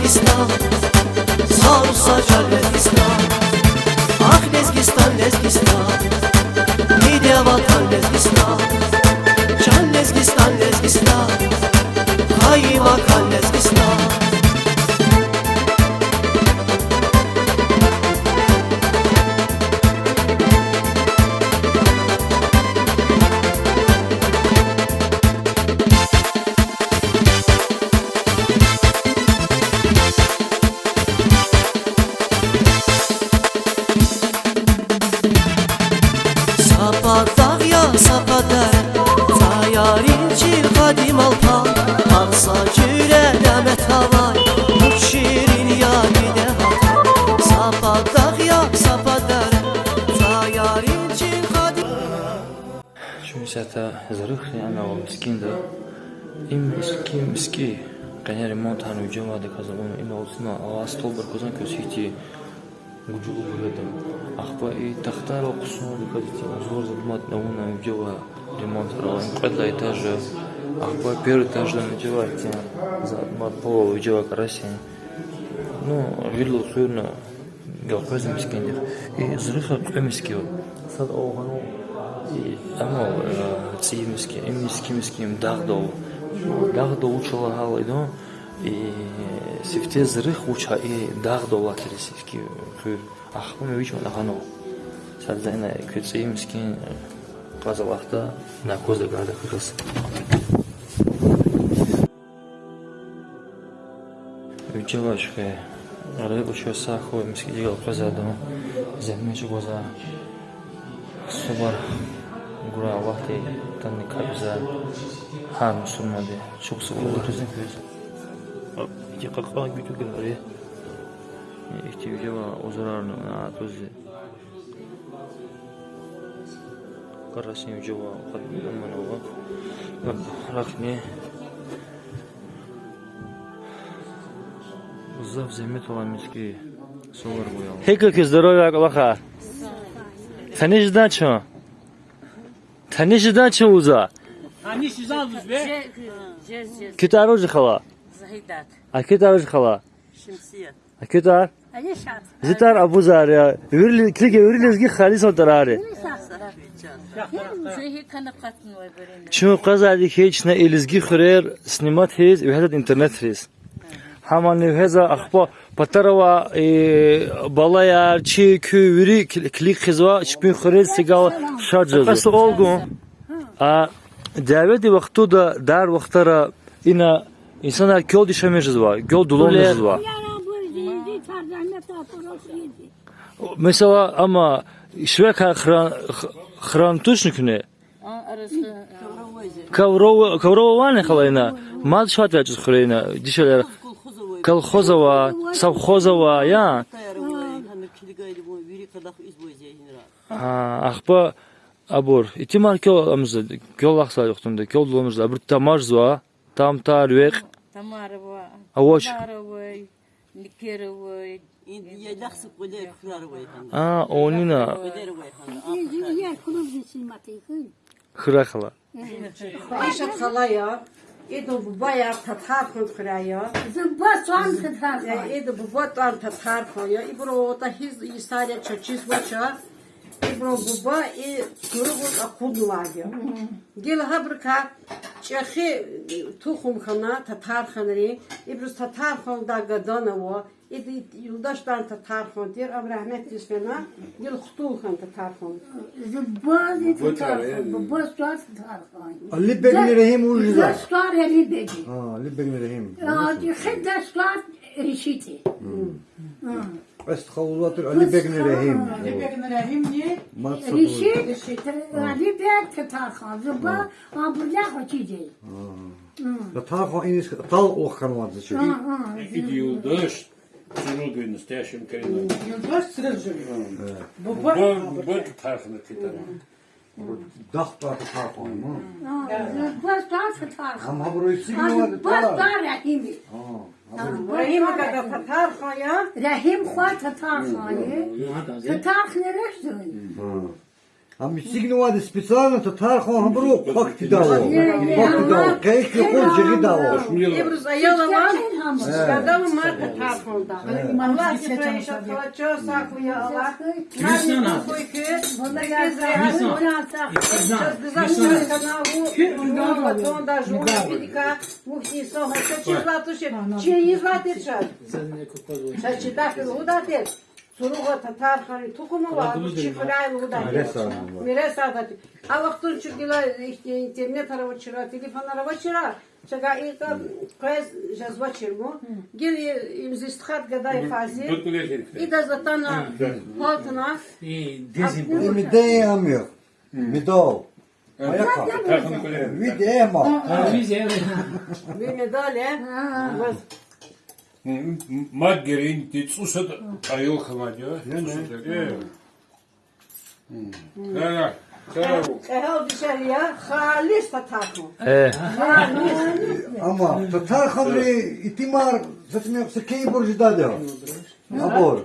Лезгистан, са Руса чан Лезгистан, ах, Лезгистан, Лезгистан, диде ватан Лезгистан, чан Лезгистан, Лезгистан, хайи макан Лезгистан. Са пад дагъ я, са пад дере, цӀаярин чил къадим Алпай, гьар са жуьре няметар авай, вуч ширин я диде ватан. Са пад дагъ я, са пад дере, цӀаярин чил къадим. Чун исятда Зарихрин ам авай мискӀинда. Им мискӀин, мискӀин къене ремонт гьана вижевайди каз авуна, им авуна, а столбар кваз квез гьихьтин гужлубур ятӀа. Ахпа и тахтайрал хъсандаказ итим узорзамат авуна вижевай ремонтарал, им кьвед лагьай этажа, ахпа первый этажда вижевай итим, за мад пол вижевай красин. Ну, виридалай хуьрна гелкъвезва мискӀиндихъ. И Зарихай кьве мискӀин ава. Сад авгъанва, и, амма, э, цӀийи мискӀин, им мискӀин, мискӀин дагъдал. Дагъдал вуч лагьайла идан, и сифте Зарих вуч я, и дагъдал алатай сифте хуьр. Ахпа вич ма гьанал. Сад за ина куь цӀийи мискӀин, э, кьаз алахъда, ина кваз агакьарда хуьраз. Вижевач хьи, рекье чун са хьуй мискӀиндихъ гелкъвезвайди, зегьмет чӀугвазвай. Субур гурай Аллагьди, тани капӀзавай гьар мусурманди, чухсагъул хьуй. Икьван кьван гуьтуьграй. Ихьтин вижевай узорарни атӀузва. Красин вижевай, къадим аманва. Рахни. Гзаф зегьмет авай мискӀин сувар гуял. ГьикӀ я куь здоровье, кӀвалахар? Таниш жедай чун? Таниш жедай чун вуза? Таниш жедай вуза? Куь тӀвар вуж я, хала? Загьидат. А куь тӀвар вуж я, хала? Шемсият. А куь тӀвар? Алишат. Зи тӀвар Абузар я. Вири, килиг, вири лезги халисан тӀварар я. Чун къвезвайди хьи, чна и лезги хуьрер снимать ийиз вегьезвайди интернетриз. Гьамани вегьезва, ахпа патара авай, э, балаяр, чи, куь вири кил-, килиг хъийизва, чпин хуьрер сигал шад жезва. Суал гун. А дяведин вахтунда, дар вахтара ина инсанар квел дишегьмиш жезва, квел дуланмиш жезва. Месела, амма шивекай хран, х-, хран тушни куьне? Ковров-, ковров авани, хала, ина? Мад шад я чиз хуьре ина, дишегьлияр. Колхоз авай, совхоз авай, я? А, ахпа абур итимар квел амза, квел ахъзавай вахтунда, квел дуланмиш жезва, абур тамар жезва, там-тар, векь. Тамар ава, авач. Тамар авай, никер авай. А, онина. Хьурай, хала. Ишат хала я, идан бубаяр Татархан хуьряй я. Зи буба тӀвар Татархан. Э, идан буба тӀвар Татархан я. Ибуру атӀа гьиз йисар я, чаз чизвач. Ибурун буба и хуьруьгъуз акъуднавайди я. Гила гьабурукай чӀехи тухум хьана Татарханрин, ибуруз Татархандай гадана ава, идан юлдашди Татархан тир, ам рагьметдиз фена, гила хтул хьана Татархан. Зи бубади Татархан, бубади Татархан. Алибегни Регьим вуж я? Дастар Алибеги. А, Алибегни Регьим. А, хи дастар Ришити. Кьве стха лугьузвай тир Алибегни Регьим. Алибегни Регьимни Ришит, Алибег Татархан, зи буба, а, абурлай хвачиди. Татархан иниз талукь хьанвайди чи. Идан юлдаш Цуругви, настоящий коренной. Юлдаш Цуругви. Буба, буба Татархан хьиз тара. Дах тӀвар Татархан я ман. Зи буба тӀвар Татархан. Ам гьабуру эцигнавайди тӀвар. Рагьим гада Татархан я. Рагьим хва Татархан я. Татарханрин рехъ зун. Ам эцигнавайди специально Татархан гьабуру квахьдайвал. Квахьдайвал. Къе ихьтин къуз жагъидайвал. Ибуруз аял ава, гадава ма Татарханда. Аллагьди хайир хьуй, чан сагъ хьуй, я Аллагь. Мадни хьуй куь, вуна я, чаз гзаф чан каналу, ватанда жуван видика, вухтин сон гьа чаз чизватуш, чи ийизватир чаз. Чаз чи даф лугьудатир. Цуругъа Татарханрин тухум ава, чи хуьряй лугьудатир. Мирес садатир. А вахтунда чун гила ихьтин интернетар авачир, телефонар авачир, чага и къвез жезвачир ма. Гила им зи стхад гадай Фазил. Идаз атана, гьалтна. Медал. Медал. Виде ма. Ви медал, э? Мад геринди цӀусад аял хьанвайди я. ЦӀусад, э. КӀегьал дишегьли я, халис Татархан. Амма Татарханрин итимар са тӀимил са кепӀур жедайди я. Абур.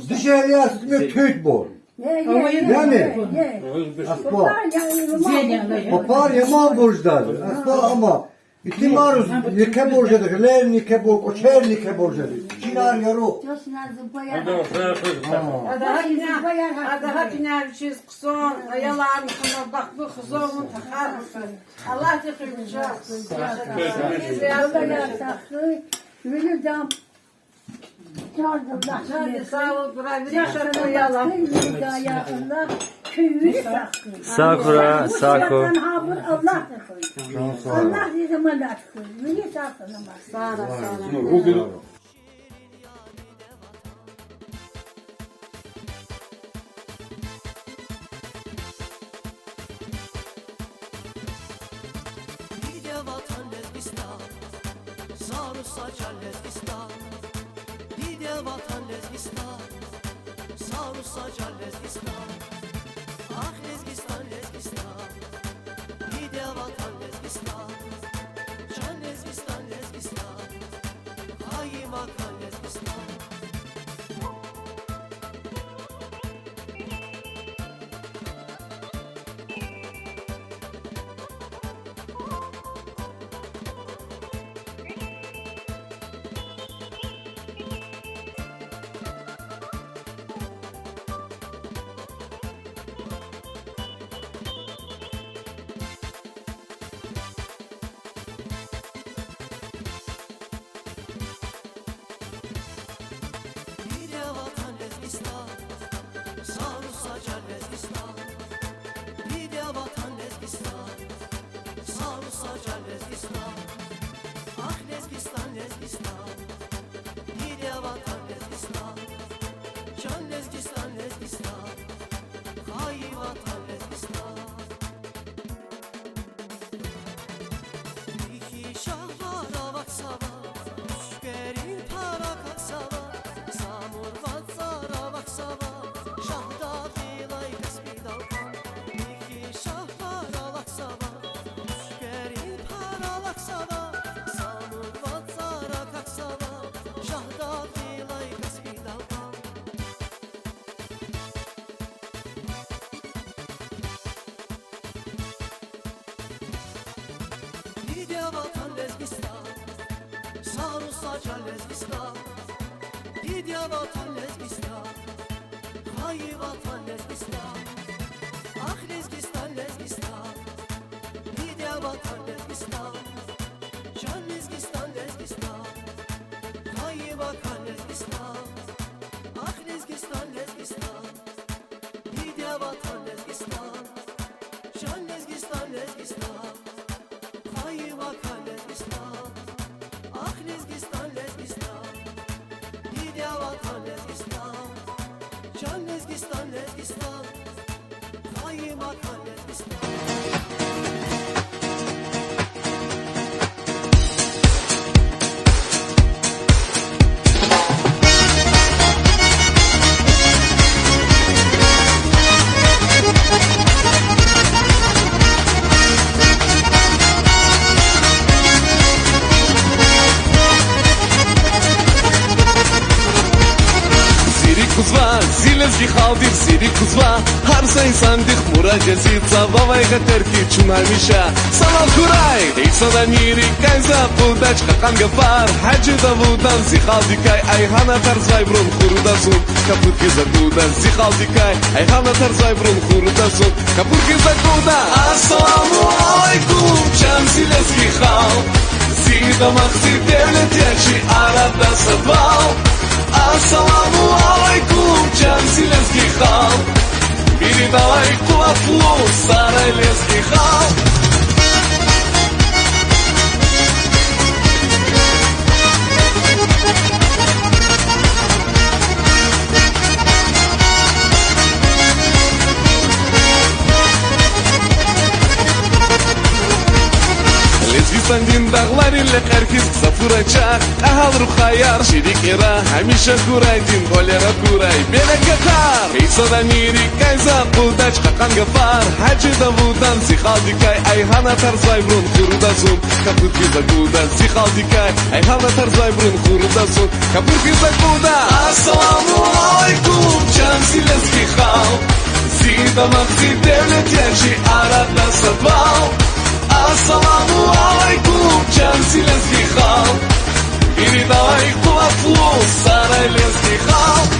Дишегьлияр са тӀимил туьнтбур. Яни, ахпа папар яманбур жедайди. Ахпа амма итимар екебур жеди, гъилерни екебур, кӀвачерни екебур жеди. Чинар яру. Ада гьа пинар, ада гьа пинар вичиз хъсан аялар, хъсан бахтлу хизан авун тахьайтӀа. Аллагьди хуьн куьча. Вилидам Сагъ хьуй, сагъ хьуй. Диде ватан Лезгистан, сагъ хьуй, сагъ хьуй Лезгистан. Диде ватан Лезгистан, сагъ хьуй, сагъ хьуй Лезгистан. Ахь Лезгистан, Лезгистан, диде ватан Лезгистан. Чан Лезгистан, Лезгистан, хайи ватан Лезгистан. Диде ватан Лезгистан, сагъ хьуй, сагъ хьуй Лезгистан. Диде ватан Лезгистан, сагъ хьуй, сагъ хьуй Лезгистан. Ахь Лезгистан, Лезгистан, диде ватан Лезгистан. Чан Лезгистан, Лезгистан, хайи ватан Лезгистан. Михьи шагьвар авахьзава, Чуькверин пара кахьзава, Самур вацӀар авахьзава, Шагьдагъилай Каспидал кьван. Михьи шагьвар авахьзава, Чуькверин пара кахьзава, Самур вацӀар кахьзава, Шагьдагъилай Каспидал кьван. Диде ватан Лезгистан, сагъ хьуй, сагъ хьуй Лезгистан. Диде ватан Лезгистан, хайи ватан Лезгистан. Ахь Лезгистан, Лезгистан, диде ватан Лезгистан. Чан Лезгистан, Лезгистан, хайи ватан Лезгистан. Ахь Лезгистан, Лезгистан, диде ватан Лезгистан. Чан Лезгистан, Лезгистан, хайи ватан Лезгистан. Ахь Лезгистан, Лезгистан, диде ватан Лезгистан. Чан Лезгистан, Лезгистан, хайи ватан Лезгистан. Зи лезги халкьдихъ зи рикӀ кузва, гьар са инсандихъ мурад я зи, цававай гъетер хьиз чун гьамиша. Салам хьурай! Эй садани рикӀ кьазва, акъуддач кьакьан гафар, Гьажи Давудан зи халкьдикай, ай гьана тарсвайбурун хуругда зун, капуд хьиз акъудда зи халкьдикай, ай гьана тарсвайбурун хуругда зун, капуд хьиз акъудда. Ассаламу алейкум, чан зи лезги халкь, зи дамах, зи девлет я чи арада садвал. Ассаламу алейкум, чан зи лезги халкь, вирида авай къуватлу сарай лезги халкь. Лезгистандин дагълари лекьер хьиз са фурай чахъ, кьегьал рухваяр ширин кьера, гьамиша хьурай зи кӀвалера, хьурай берекатар. Эй садани рикӀ кьазва, акъуддач кьакьан гафар, Гьажи Давудан зи халкьдикай, ай гьана тарсвайбурун хуругда зун, капуд хьиз акъудда зи халкьдикай, ай гьана тарсвайбурун хуругда зун, капуд хьиз акъудда. Ассаламу алейкум, чан зи лезги халкь, зи дамах, зи девлет я чи арада садвал. Ассаламу алейкум, чан зи лезги халкь, вирида авай къуватлу сарай лезги халкь.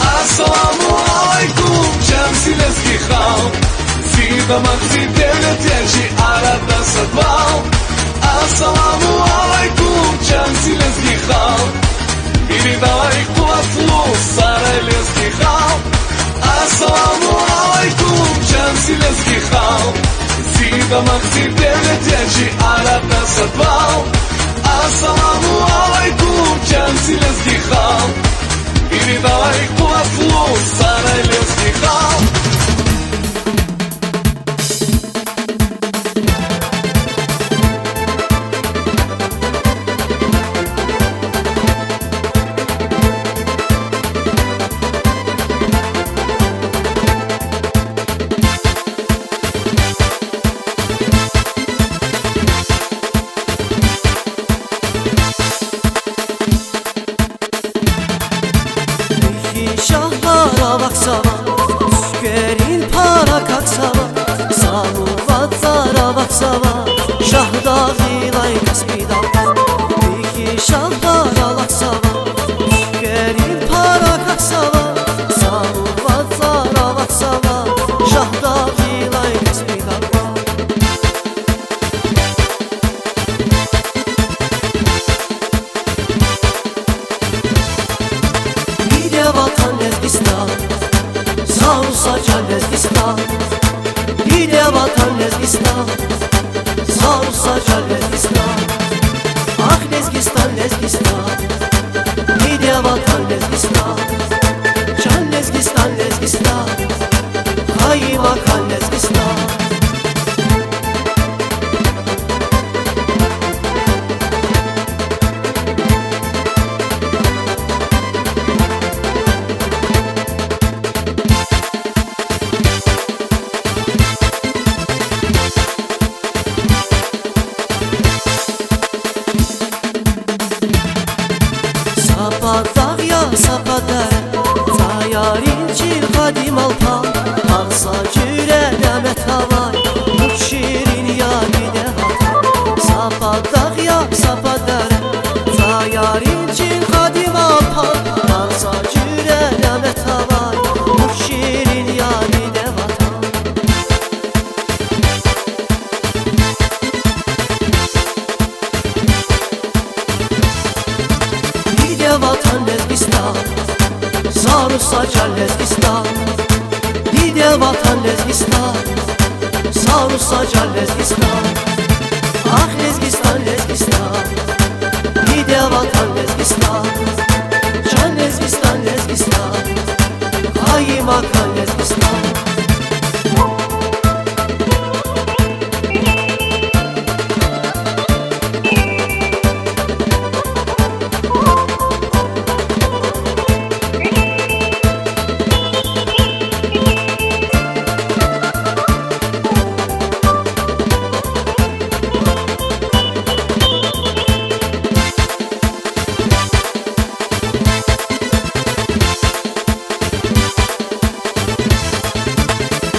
Ассаламу алейкум, чан зи лезги халкь, зи дамах, зи девлет я чи арада садвал. Ассаламу алейкум, чан зи лезги халкь, вирида авай къуватлу сарай лезги халкь. Ассаламу алейкум, чан зи лезги халкь, зи дамах, зи девлет я чи арада садвал. Ассаламу алейкум, чан зи лезги халкь, вирида авай къуватлу сарай лезги халкь. Ихьтин шагьдагъ авахьзава, цуькверин пара какахьзава, са муватӀар авахьзава, Шагьдагъилай Каспи дагъ. Ихьтин шагьдагъ авахьзава, цуькверин пара какахьзава, са муватӀар авахьзава, Шагьдагъилай Каспи дагъ. Диде ватан Лезгистан, сагъ хьуй са чан Лезгистан. Диде ватан Лезгистан, сагъ хьуй са чан Лезгистан. Ахь Лезгистан, Лезгистан, диде ватан Лезгистан, чан Лезгистан, Лезгистан, хайи макан Лезгистан. Лезгистан, са Руса чан Лезгистан, ахъ Лезгистан, Лезгистан, диде ватан Лезгистан, чан Лезгистан, Лезгистан, хайи макан Лезгистан.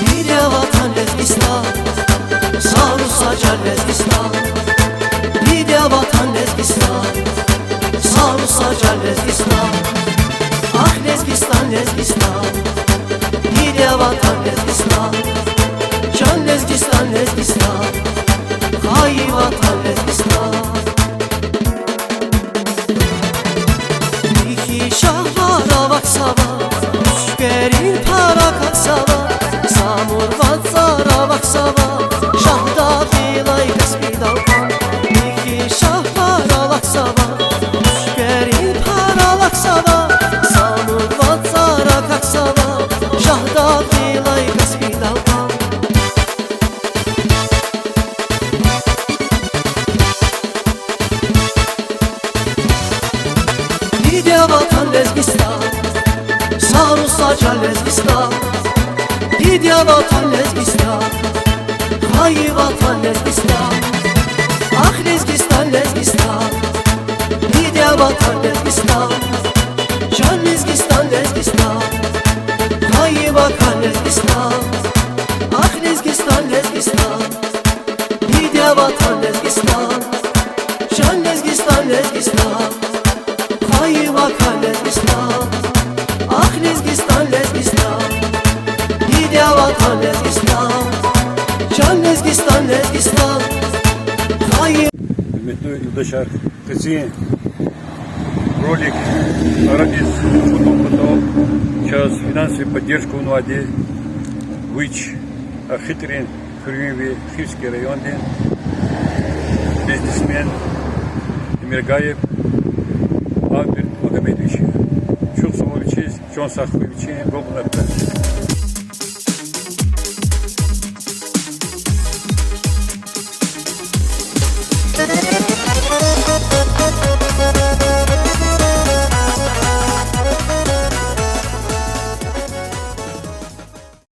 Диде ватан Лезгистан, са Руса чан Лезгистан, диде ватан Лезгистан, са Руса чан Лезгистан, ахъ Лезгистан, Лезгистан, диде ватан Лезгистан, чан Лезгистан, Лезгистан, хайи ватан Лезгистан. Михьи шагьвар авахьзава, Уьчкерин пара акахьзава, Самур вацӀар авахьзава, Шагьдагъдилай Каспидал кьван. Михьи шагьвар авахьзава, Уьчкерин пара алахьзава, Самур вацӀар акахьзава, Шагьдагъдилай Каспидал кьван. Диде ватан Лезгистан, са Руса чан Лезгистан, диде ватан Лезгистан, хайи ватан Лезгистан, ахъ Лезгистан, Лезгистан, диде ватан Лезгистан, чан Лезгистан, Лезгистан, хайи макан Лезгистан, ахъ Лезгистан, Лезгистан, диде ватан Лезгистан, чан Лезгистан, Лезгистан, хайи макан Лезгистан, ахъ Лезгистан, Лезгистан, диде ватан Лезгистан, чан Лезгистан, Лезгистан, хайи. Гьуьрметлу юлдашар, къенин ролик арадиз чӀугун патал чаз финансовый поддержка авунвайди вич Ахитрин хуьруьнви Хивский райондин бизнесмен Эмиргаев Альберт Магомедович я. Чухсагъул вичиз, чан сагъ хьуй вичин гунагьдикай.